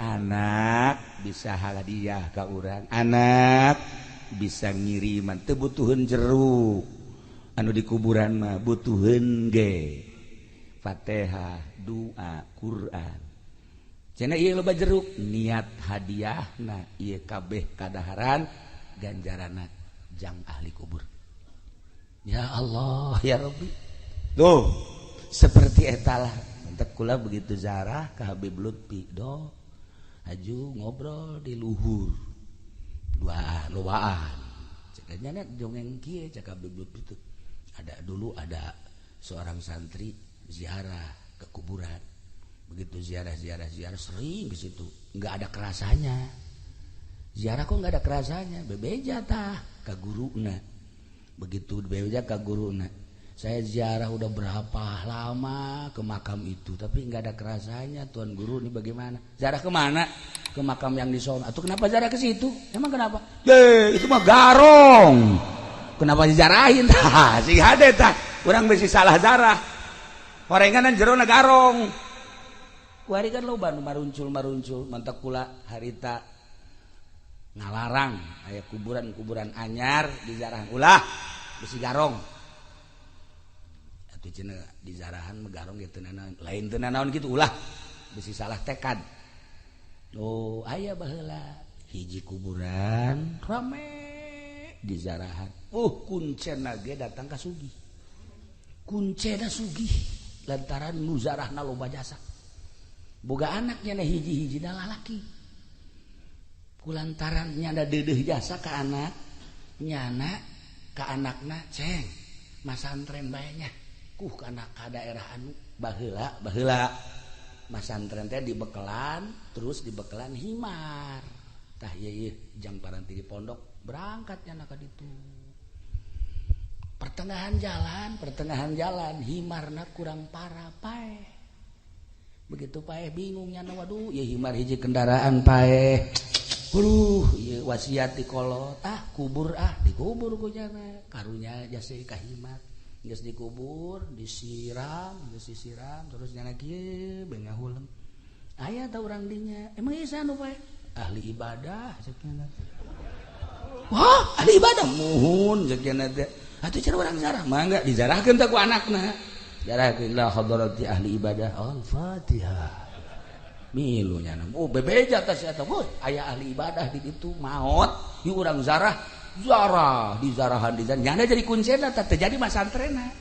anak bisa hadiah ka urang, anak bisa ngiriman, teu butuheun jeruk anu di kuburan mah butuheun ge Fatihah, doa, Quran. Cenah ieu loba jeruk, niat hadiahna ieu kabeh kadaharan ganjaranna jang ahli kubur. Ya Allah ya Rabbi. Tuh seperti etalah mentek kula begitu zarah ka Habib Lutfi do aju ngobrol di luhur duaan lobaan cekanya nya dongeng kieu cek Habib Lutfi tuh ada dulu ada seorang santri ziarah ke kuburan, begitu ziarah sering ke situ nggak ada kerasanya, ziarah kok nggak ada kerasanya, bebeja tah ka guruna. Begitu bebeja ka guruna, saya ziarah udah berapa lama ke makam itu tapi nggak ada kerasanya, tuan guru ini bagaimana? Ziarah kemana? Ke makam yang di sono. Atau kenapa ziarah ke situ? Emang kenapa? Ye, itu mah garong. Kenapa dijarahin? Tah, sing hade tah. Urang bisi salah zarah. Horenganan jerona garong. Kuari kan loba nu maruncul-maruncul, mantak kula harita ngalarang aya kuburan-kuburan anyar dizarahan ulah besi garong. Atuh cenah dizarahan mah garong ge teu nanaon, lain teu nanaon kitu ulah besi salah tekad. Oh, aya baheula hiji kuburan rame dizarahan. Kuncena ge datang ka sugih. Kuncena sugih lantaran nu zarahna loba jasa. Boga anaknya na hiji-hiji da lalaki. Kulantaran nyana deudeuh jasa ka anak, nyana ka anakna ceng masantren bae nya. Kuh kana ka daerah anu baheula baheula masantren teh dibekelan terus dibekelan himar. Tah ieu ieu jang paranti di pondok berangkat nyana ka ditu. Pertengahan jalan himarna kurang parah paeh. Begitu paeh bingung nyana waduh ieu himar hiji kendaraan paeh. Aduh, ieu wasiat di kolot, ah kubur ah dikubur ku nyana. Karunya jasa ka himar. Geus dikubur, disiram, geus disiram terus nyana kieu bae ngahuleng. Aya ta urang dinya? Emang ieu saha nu paeh? Ahli ibadah cek nyana. Wah, ahli ibadah muhun cek nyana teh. Atuh cara urang zarah mangga dizarahkeun teh ku anakna. Zarahkeun la hadarati ahli ibadah. Al-Fatihah. Milu nyana. Oh, bebeja teh si eta. Woi, aya ahli ibadah di ditu maot, ieu urang zarah, zarah dizarahan dizarah. Nyana jadi kuncena teh teu jadi masantrena.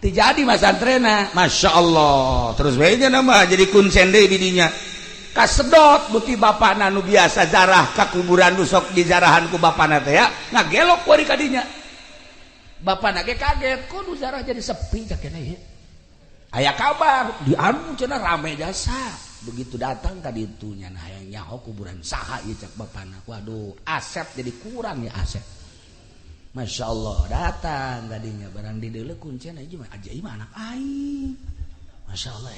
Teu jadi masantrena. Masya Allah. Terus bae nya mah jadi kuncen deui di dinya. Kasedot buti bapana nu biasa zarah ka kuburan nu sok dizarahan ku bapana teh ya, ngagelok kuari ka dinya. Bapana ge kaget, kok nu zarah jadi sepi cak keneh ieu. Aya kabar di anu cenah rame jasa. Begitu datang ka ditu nyana hayang nyaho kuburan saha ieu cak bapana. Waduh, asep jadi kurang ya asep. Masya Allah datang kadinya barang di deuleu kuncen aja mah aja mah anak aing. Masya Allah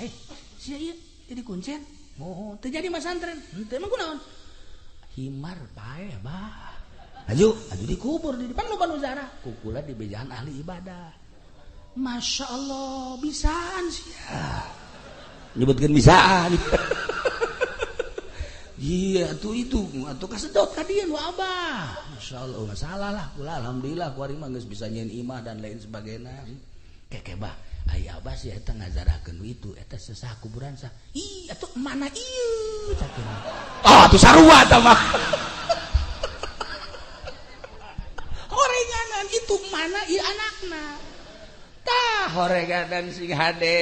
sia ieu jadi kuncen. Moho teu jadi masantren. Henteu emang kunaon? Himar paeh bah. Aju aju dikubur di depan loba nu zarah. Kukula di bejaan ahli ibadah. Masya Allah bisaan sia. Nyebutkeun bisaan. Iya atuh itu atuh kasedot ka dieu nu abah. Masya Allah masalah lah kula alhamdulillah kuari mah geus bisa nyieun imah dan lain sebagainya. Keke bah aya abah sih eta ngazarahkeun itu eta sesah kuburan sah. Ih atuh mana ieu cak. Ah atuh sarua tah mah. Horenganan itu mana ieu anakna. Tah horenganan sing hade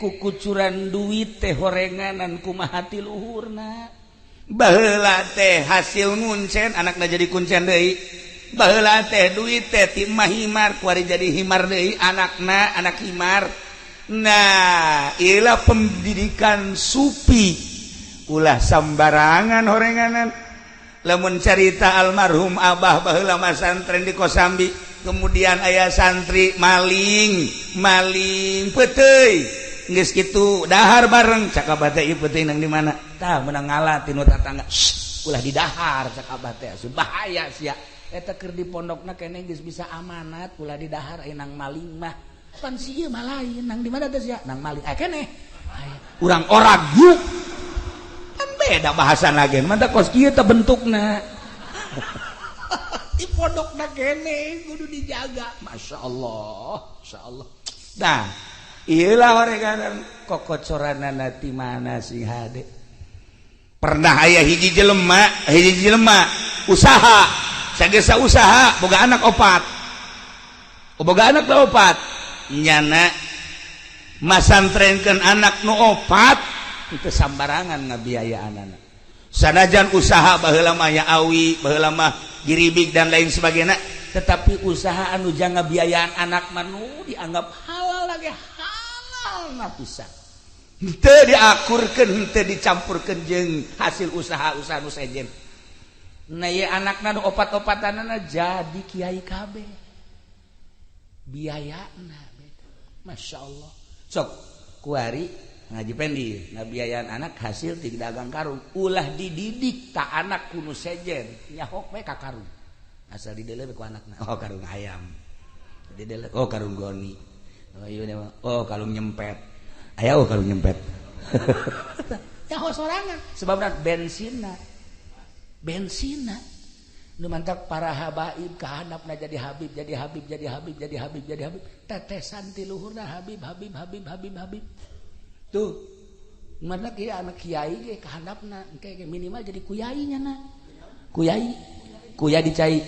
kukucuran duit teh horenganan kumaha ti luhurna. Baheula teh hasil nguncen anakna jadi kuncen deui. Baheula teh duit teh ti mah himar kuari jadi himar deui anakna anak himar. Nah, ilah pendidikan supi ulah sambarangan horenganan. Lamun carita almarhum abah baheula masantren di Kosambi, kemudian aya santri maling maling peuteuy geus kitu dahar bareng cak abah teh ieu peuteuy nang di mana tah meunang ngala tinu tatangga ulah didahar cak abah teh asup bahaya sia eta keur di pondokna keneh geus bisa amanat ulah didahar aya nang maling mah pan si ieu mah lain nang di mana teh sia nang maling aya keneh urang orag yuk kan beda bahasa lagi mantap kos kieu teh bentukna di pondokna keneh kudu dijaga. Masya Allah, Masya Allah. Nah iyalah horenganan kokocoranana ti mana sing hade. Pernah aya hiji jelema usaha sagesa usaha boga anak opat, boga anak opat nyana masantrenkeun anak nu opat itu sambarangan ngabiayaan anak. Sanajan usaha baheula mah ya awi baheula mah giribik dan lain sebagainya, tetapi usaha anu jang ngabiayaan anak mah nu dianggap halal lagi halal na pisan. Henteu diakurkeun, henteu dicampurkeun jeung hasil usaha-usaha nu sejen. Nah ieu anakna nu opat-opatanana jadi kiai kabeh. Biayana beda. Masya Allah. Sok kuari ngaji pendi ngabiayaan anak hasil ti dagang karung ulah dididik tak anak kuno sejen nyahok we ka karung asal didele ku anakna oh karung ayam didele oh karung goni oh ieu oh karung nyempet aya oh karung nyempet nyaho sorangan sebabna bensinna bensinna nu mantak para habaib kahandapna jadi habib jadi habib jadi habib jadi habib jadi habib tetesan ti luhurna habib habib habib habib habib tuh mana kieu anak kiai ge kahandapna engke minimal jadi kuyai nya na kuyai kuya dicai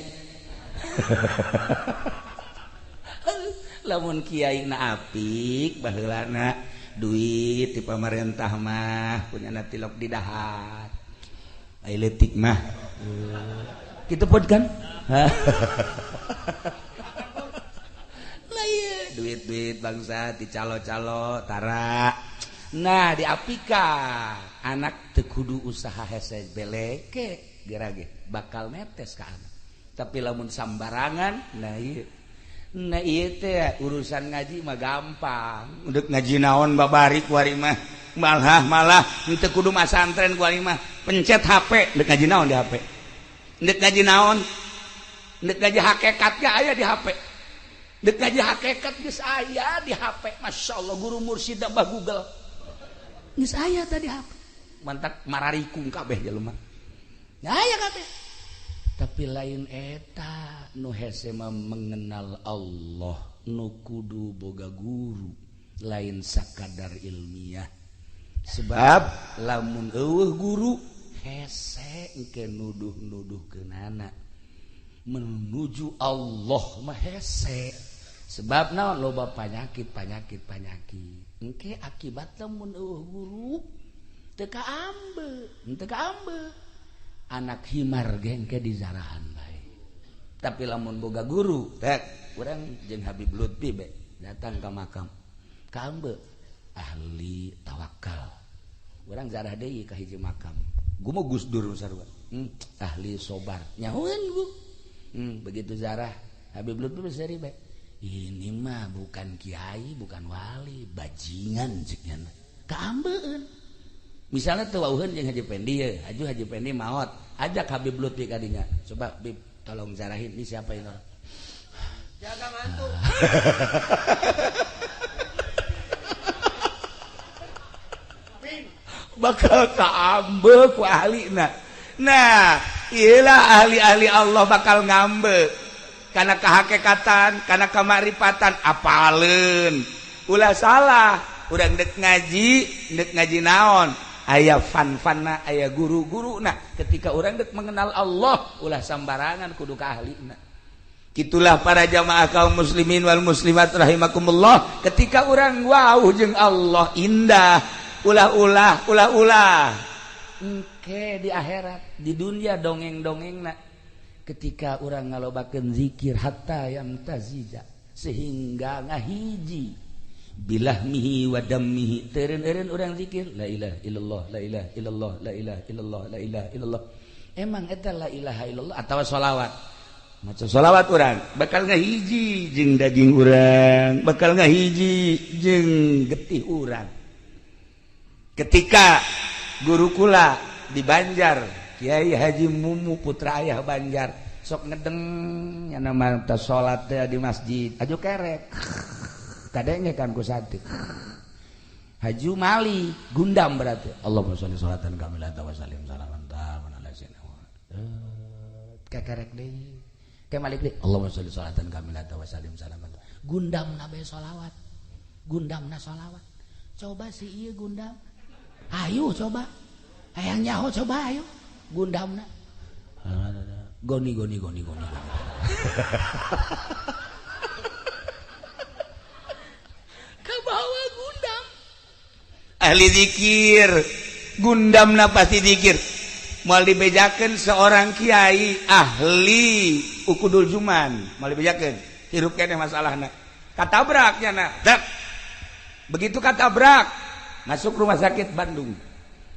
lamun kiai na apik baheulana duit ti pamarentah mah punyana tilok di dahar ai leutik mah kitu pod kan lah ieu duit-duit bangsa di calo-calo tara. Nah diapika anak teu kudu usaha hese beleke gerage bakal netes ka anak. Tapi lamun sambarangan nah ieu teh urusan ngaji mah gampang. Udah ngaji naon babari kuari mah malah teu kudu masantren kuari mah pencet HP deuk ngaji naon di HP. Deuk ngaji naon? Deuk ngaji hakikatnya aya di HP. Deuk ngaji hakikat geus aya di HP. Masya Allah guru mursyid bah Google. Geus aya tadi HP. Mantak mararikung kabeh jelema. Aya kabeh. Tapi lain eta nu hese mah mengenal Allah nu kudu boga guru lain sakadar ilmiah. Sebab lamun eueuh guru hese engke nuduh-nuduhkeunana menuju Allah mah hese. Sebab naon loba panyakit panyakit panyakit engke akibat lamun eueuh guru teu kaambe teu kaambe anak himar ge engke dizarahan bae. Tapi lamun boga guru tek urang jeung Habib Lutfi be datang ka makam kaambe ahli tawakal urang zarah deui ka hiji makam gua mah Gus Dur sarua ahli sobar nyahoeun gua begitu zarah Habib Lutfi seri bae ini mah bukan kiai bukan wali bajingan ceknya kaambeun. Misalnya tuh wauheun jeung Haji Pendi ye, Haji Pendi maot, ajak Habib Lutfi kadinya. Coba Bib tolong zarahin ini siapa ini orang. Jaga ngantuk. Bakal kaambe ku ahlina. Nah, iyalah ahli-ahli Allah bakal ngambe. Karena kehakikatan, karena kemaripatan, apaleun. Ulah salah, urang dek ngaji naon? Aya fan-fanna, aya guru-guruna. Ketika urang dek mengenal Allah, ulah sambarangan kudu ka ahlina. Itulah para jamaah kaum muslimin wal muslimat rahimakumullah. Ketika urang wau jeung Allah indah, ulah-ulah, ulah-ulah. Engke di akhirat, di dunia dongeng-dongengna. Ketika urang ngalobakeun zikir hatta yamtazija, sehingga ngahiji Bilahmihi wa dammihi teureun-eureun urang zikir la ilaha illallah la ilaha illallah la ilaha illallah la ilaha illallah. Emang eta la ilaha illallah atawa sholawat? Maca sholawat urang bakal ngahiji jeung daging urang, bakal ngahiji jeung getih urang. Ketika guru kula di Banjar, Kiai Haji Mumu putra ayah Banjar, sok ngedeng nyana mah salat teh di masjid aju kerek kadenge kan ku santri haju mali gundam berarti Allahumma sholli sholatan kamilatan wa sallim salaman taman ala sayyidina kekerek deui ke malik deui Allahumma sholli sholatan kamilatan wa sallim salaman gundam na bae sholawat gundamna sholawat coba si ieu gundam ayo coba hayang nyaho coba ayo gundamna goni goni goni goni goni. Kabawa gundam ahli zikir gundamna pasti zikir. Moal dibejakeun seorang kiai ahli ukudul juman moal dibejakeun hirup keneh masalahna katabrak nyana dek begitu katabrak masuk rumah sakit Bandung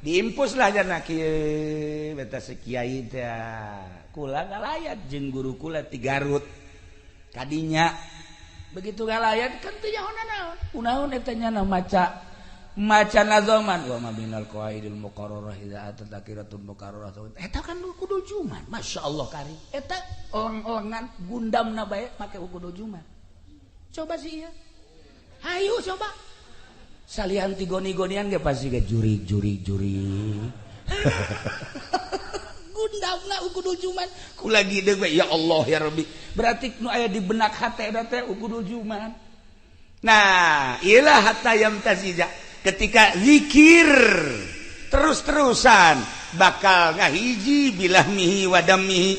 diimpus lah jana kieu beta si kiai teh kula ngalayat jeung guru kula ti Garut kadinya begitu ngalayat kan teu nyaho naon kunaon eta nyana maca maca nazoman wa ma binal qawaidil muqarrarah idza atat takiratun muqarrarah eta kan kudu juman masyaallah kari eta eleng-elengan gundamna bae make kudu juman coba sih ieu hayu coba salian ti goni-gonian ge pasti ge jurig jurig jurig gundamna ukudul juman kula gideg we ya Allah ya Rabbi berarti nu aya di benak hate eta teh ukudul juman. Nah ilah hatta yamtazija ketika zikir terus-terusan bakal ngahiji bilahmihi wa dammihi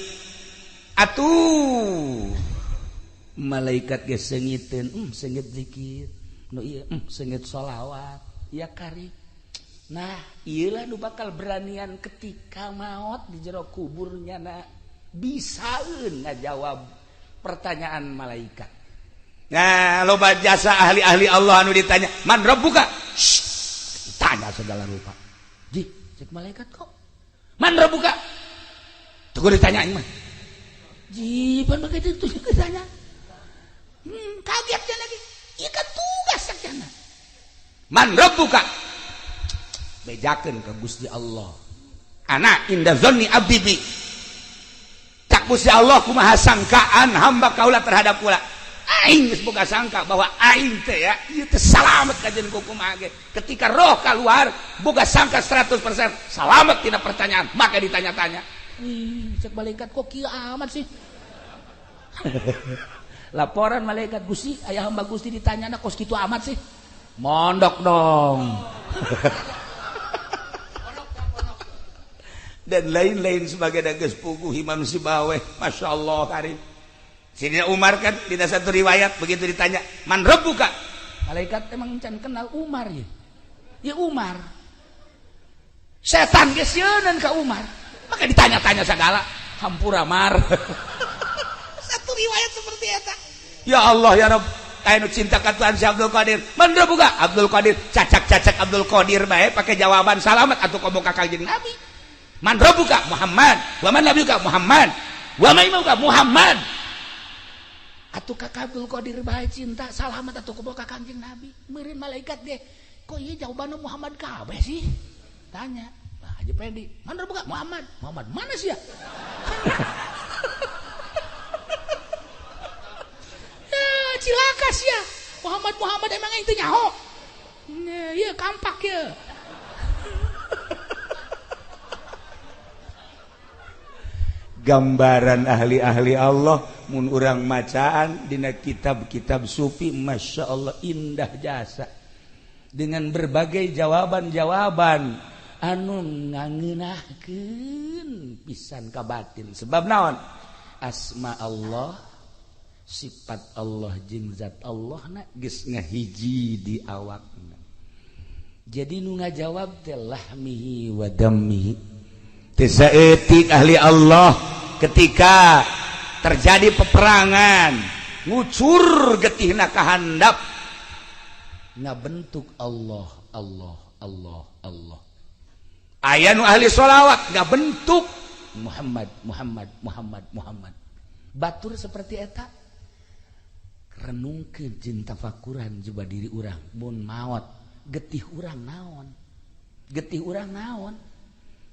atuh malaikat ge seungiteun seungit zikir nu ieu seungit sholawat ya kari. Nah ieulah nu bakal beranian ketika maot di jero kuburnya na bisaeun ngajawab pertanyaan malaikat. Nah loba jasa ahli-ahli Allah anu ditanya man rabbuka tanya segala rupa ji cek malaikat kok man rabbuka tunggu ditanya mah ji pan begitu tuh ditanya kagetnya lagi ieu kan tugas sakjana man rabbuka bejakeun ka Gusti Allah ana inda zanni abdi bi cak Gusti Allah kumaha sangkaan hamba kaula terhadap kula aing geus boga sangka bahwa aing teh ya ieu teh salamet kajeun ku kumaha ge ketika roh keluar boga sangka 100% salamet tina pertanyaan maka ditanya-tanya. Ih cek malaikat kok kieu amat sih laporan malaikat Gusti aya hamba Gusti ditanyana kos kitu amat sih mondok dong dan lain-lain sebagai geus puguh Imam Sibaweh Masya Allah karim. Sidina Umar kan di satu riwayat begitu ditanya man rabbuka malaikat emang can kenal Umar ya ya Umar setan geus sieunan ka Umar maka ditanya-tanya segala hampura mar satu riwayat seperti eta ya Allah ya Rabb anu cinta ka Tuhan si Abdul Qadir man rabbuka Abdul Qadir cacak-cacak Abdul Qadir bae pakai jawaban salamat atuh komo ka Kanjeng Nabi man rabbuka Muhammad wa man nabiyuka Muhammad wa man imamuka Muhammad atuh ka Abdul Qadir bae cinta salamat atuh komo ka Kanjeng Nabi meureun malaikat ge kok ieu jawabanna Muhammad kabeh sih tanya nah Haji Pendi man rabbuka Muhammad Muhammad mana sih ya cilaka sih ya Muhammad Muhammad emang itu nyaho iya kampak ya gambaran ahli-ahli Allah mun urang macaan dina kitab-kitab sufi Masya Allah indah jasa dengan berbagai jawaban-jawaban anu ngangeunahkeun pisan ka batin sebab naon asma Allah sifat Allah jeung zat Allah na geus ngahiji di awakna jadi nu ngajawab teh lahmihi wa dammihi teu saeutik ahli Allah ketika terjadi peperangan ngucur getihna ka handap Ngabentuk Allah, Allah, Allah, Allah. Aya nu ahli sholawat ngabentuk Muhammad, Muhammad, Muhammad, Muhammad. Batur seperti eta, renungkeun jeung tafakuran coba diri urang. Mun maot, getih urang naon? Getih urang naon?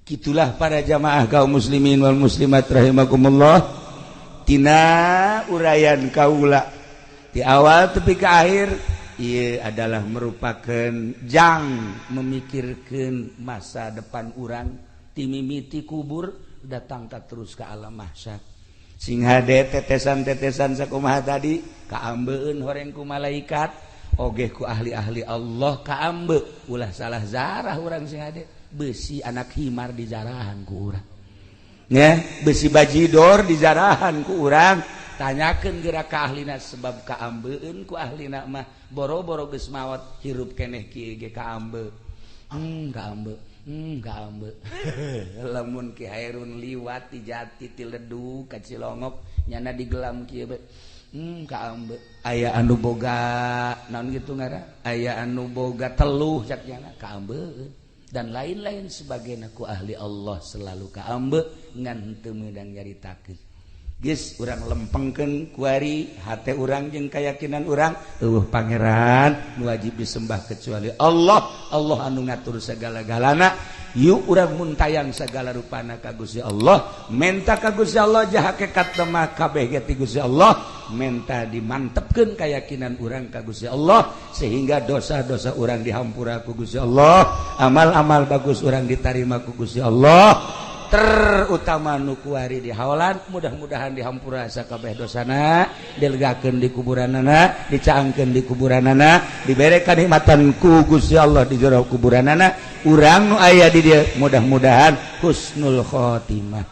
Gitulah para jamaah kaum muslimin wal muslimat rahimakumullah, tina uraian kaula di awal tepi ke akhir, ia adalah merupakan jang memikirkan masa depan urang ti mimiti kubur datang ka terus ke alam mahsyar. Sing hade tetesan-tetesan sakumaha tadi kaambeun horeng ku malaikat oge ku ahli-ahli Allah kaambe. Ulah salah zarah urang, sing hade. Besi anak himar dijarahan ku urang ya, besi bajidor dijarahan ku urang. Tanyakeun geura ka ahlina, sebab kaambeun ku ahlina mah. Boro-boro geus maot, hirup keneh kieu ge kaambe. Kaambe, kaambe. Lamun Ki Hairun liwat ti Jati, ti Ledug ka Cilongok, nyana digelam kieu be, kaambe. Aya anu boga naon gitu ngara, aya anu boga teluh cak nyana, kaambe dan lain-lain sebagainya. Ku ahli Allah selalu kaambe, ngan teu meunang nyaritakeun. Geus, urang lempengkeun kuari hate urang jeung keyakinan urang, euweuh pangeran nu wajib disembah kecuali Allah. Allah anu ngatur segala-galana. Yuk, urang muntayang segala rupana ka Gusti Allah, menta ka Gusti Allah, jah hakikat mah kabeh ge ti Gusti Allah. Menta dimantepkeun keyakinan urang ka Gusti Allah sehingga dosa-dosa urang dihampura ku Gusti Allah, amal-amal bagus urang ditarima ku Gusti Allah, terutama nu kuari di haolan. Mudah-mudahan dihampura sakabeh dosana, dilegakeun di kuburanana, dicaangkeun di kuburanana, dibere kanikmatan ku Gusti Allah di jero kuburanana. Urang nu aya di dieu mudah-mudahan husnul khotimah.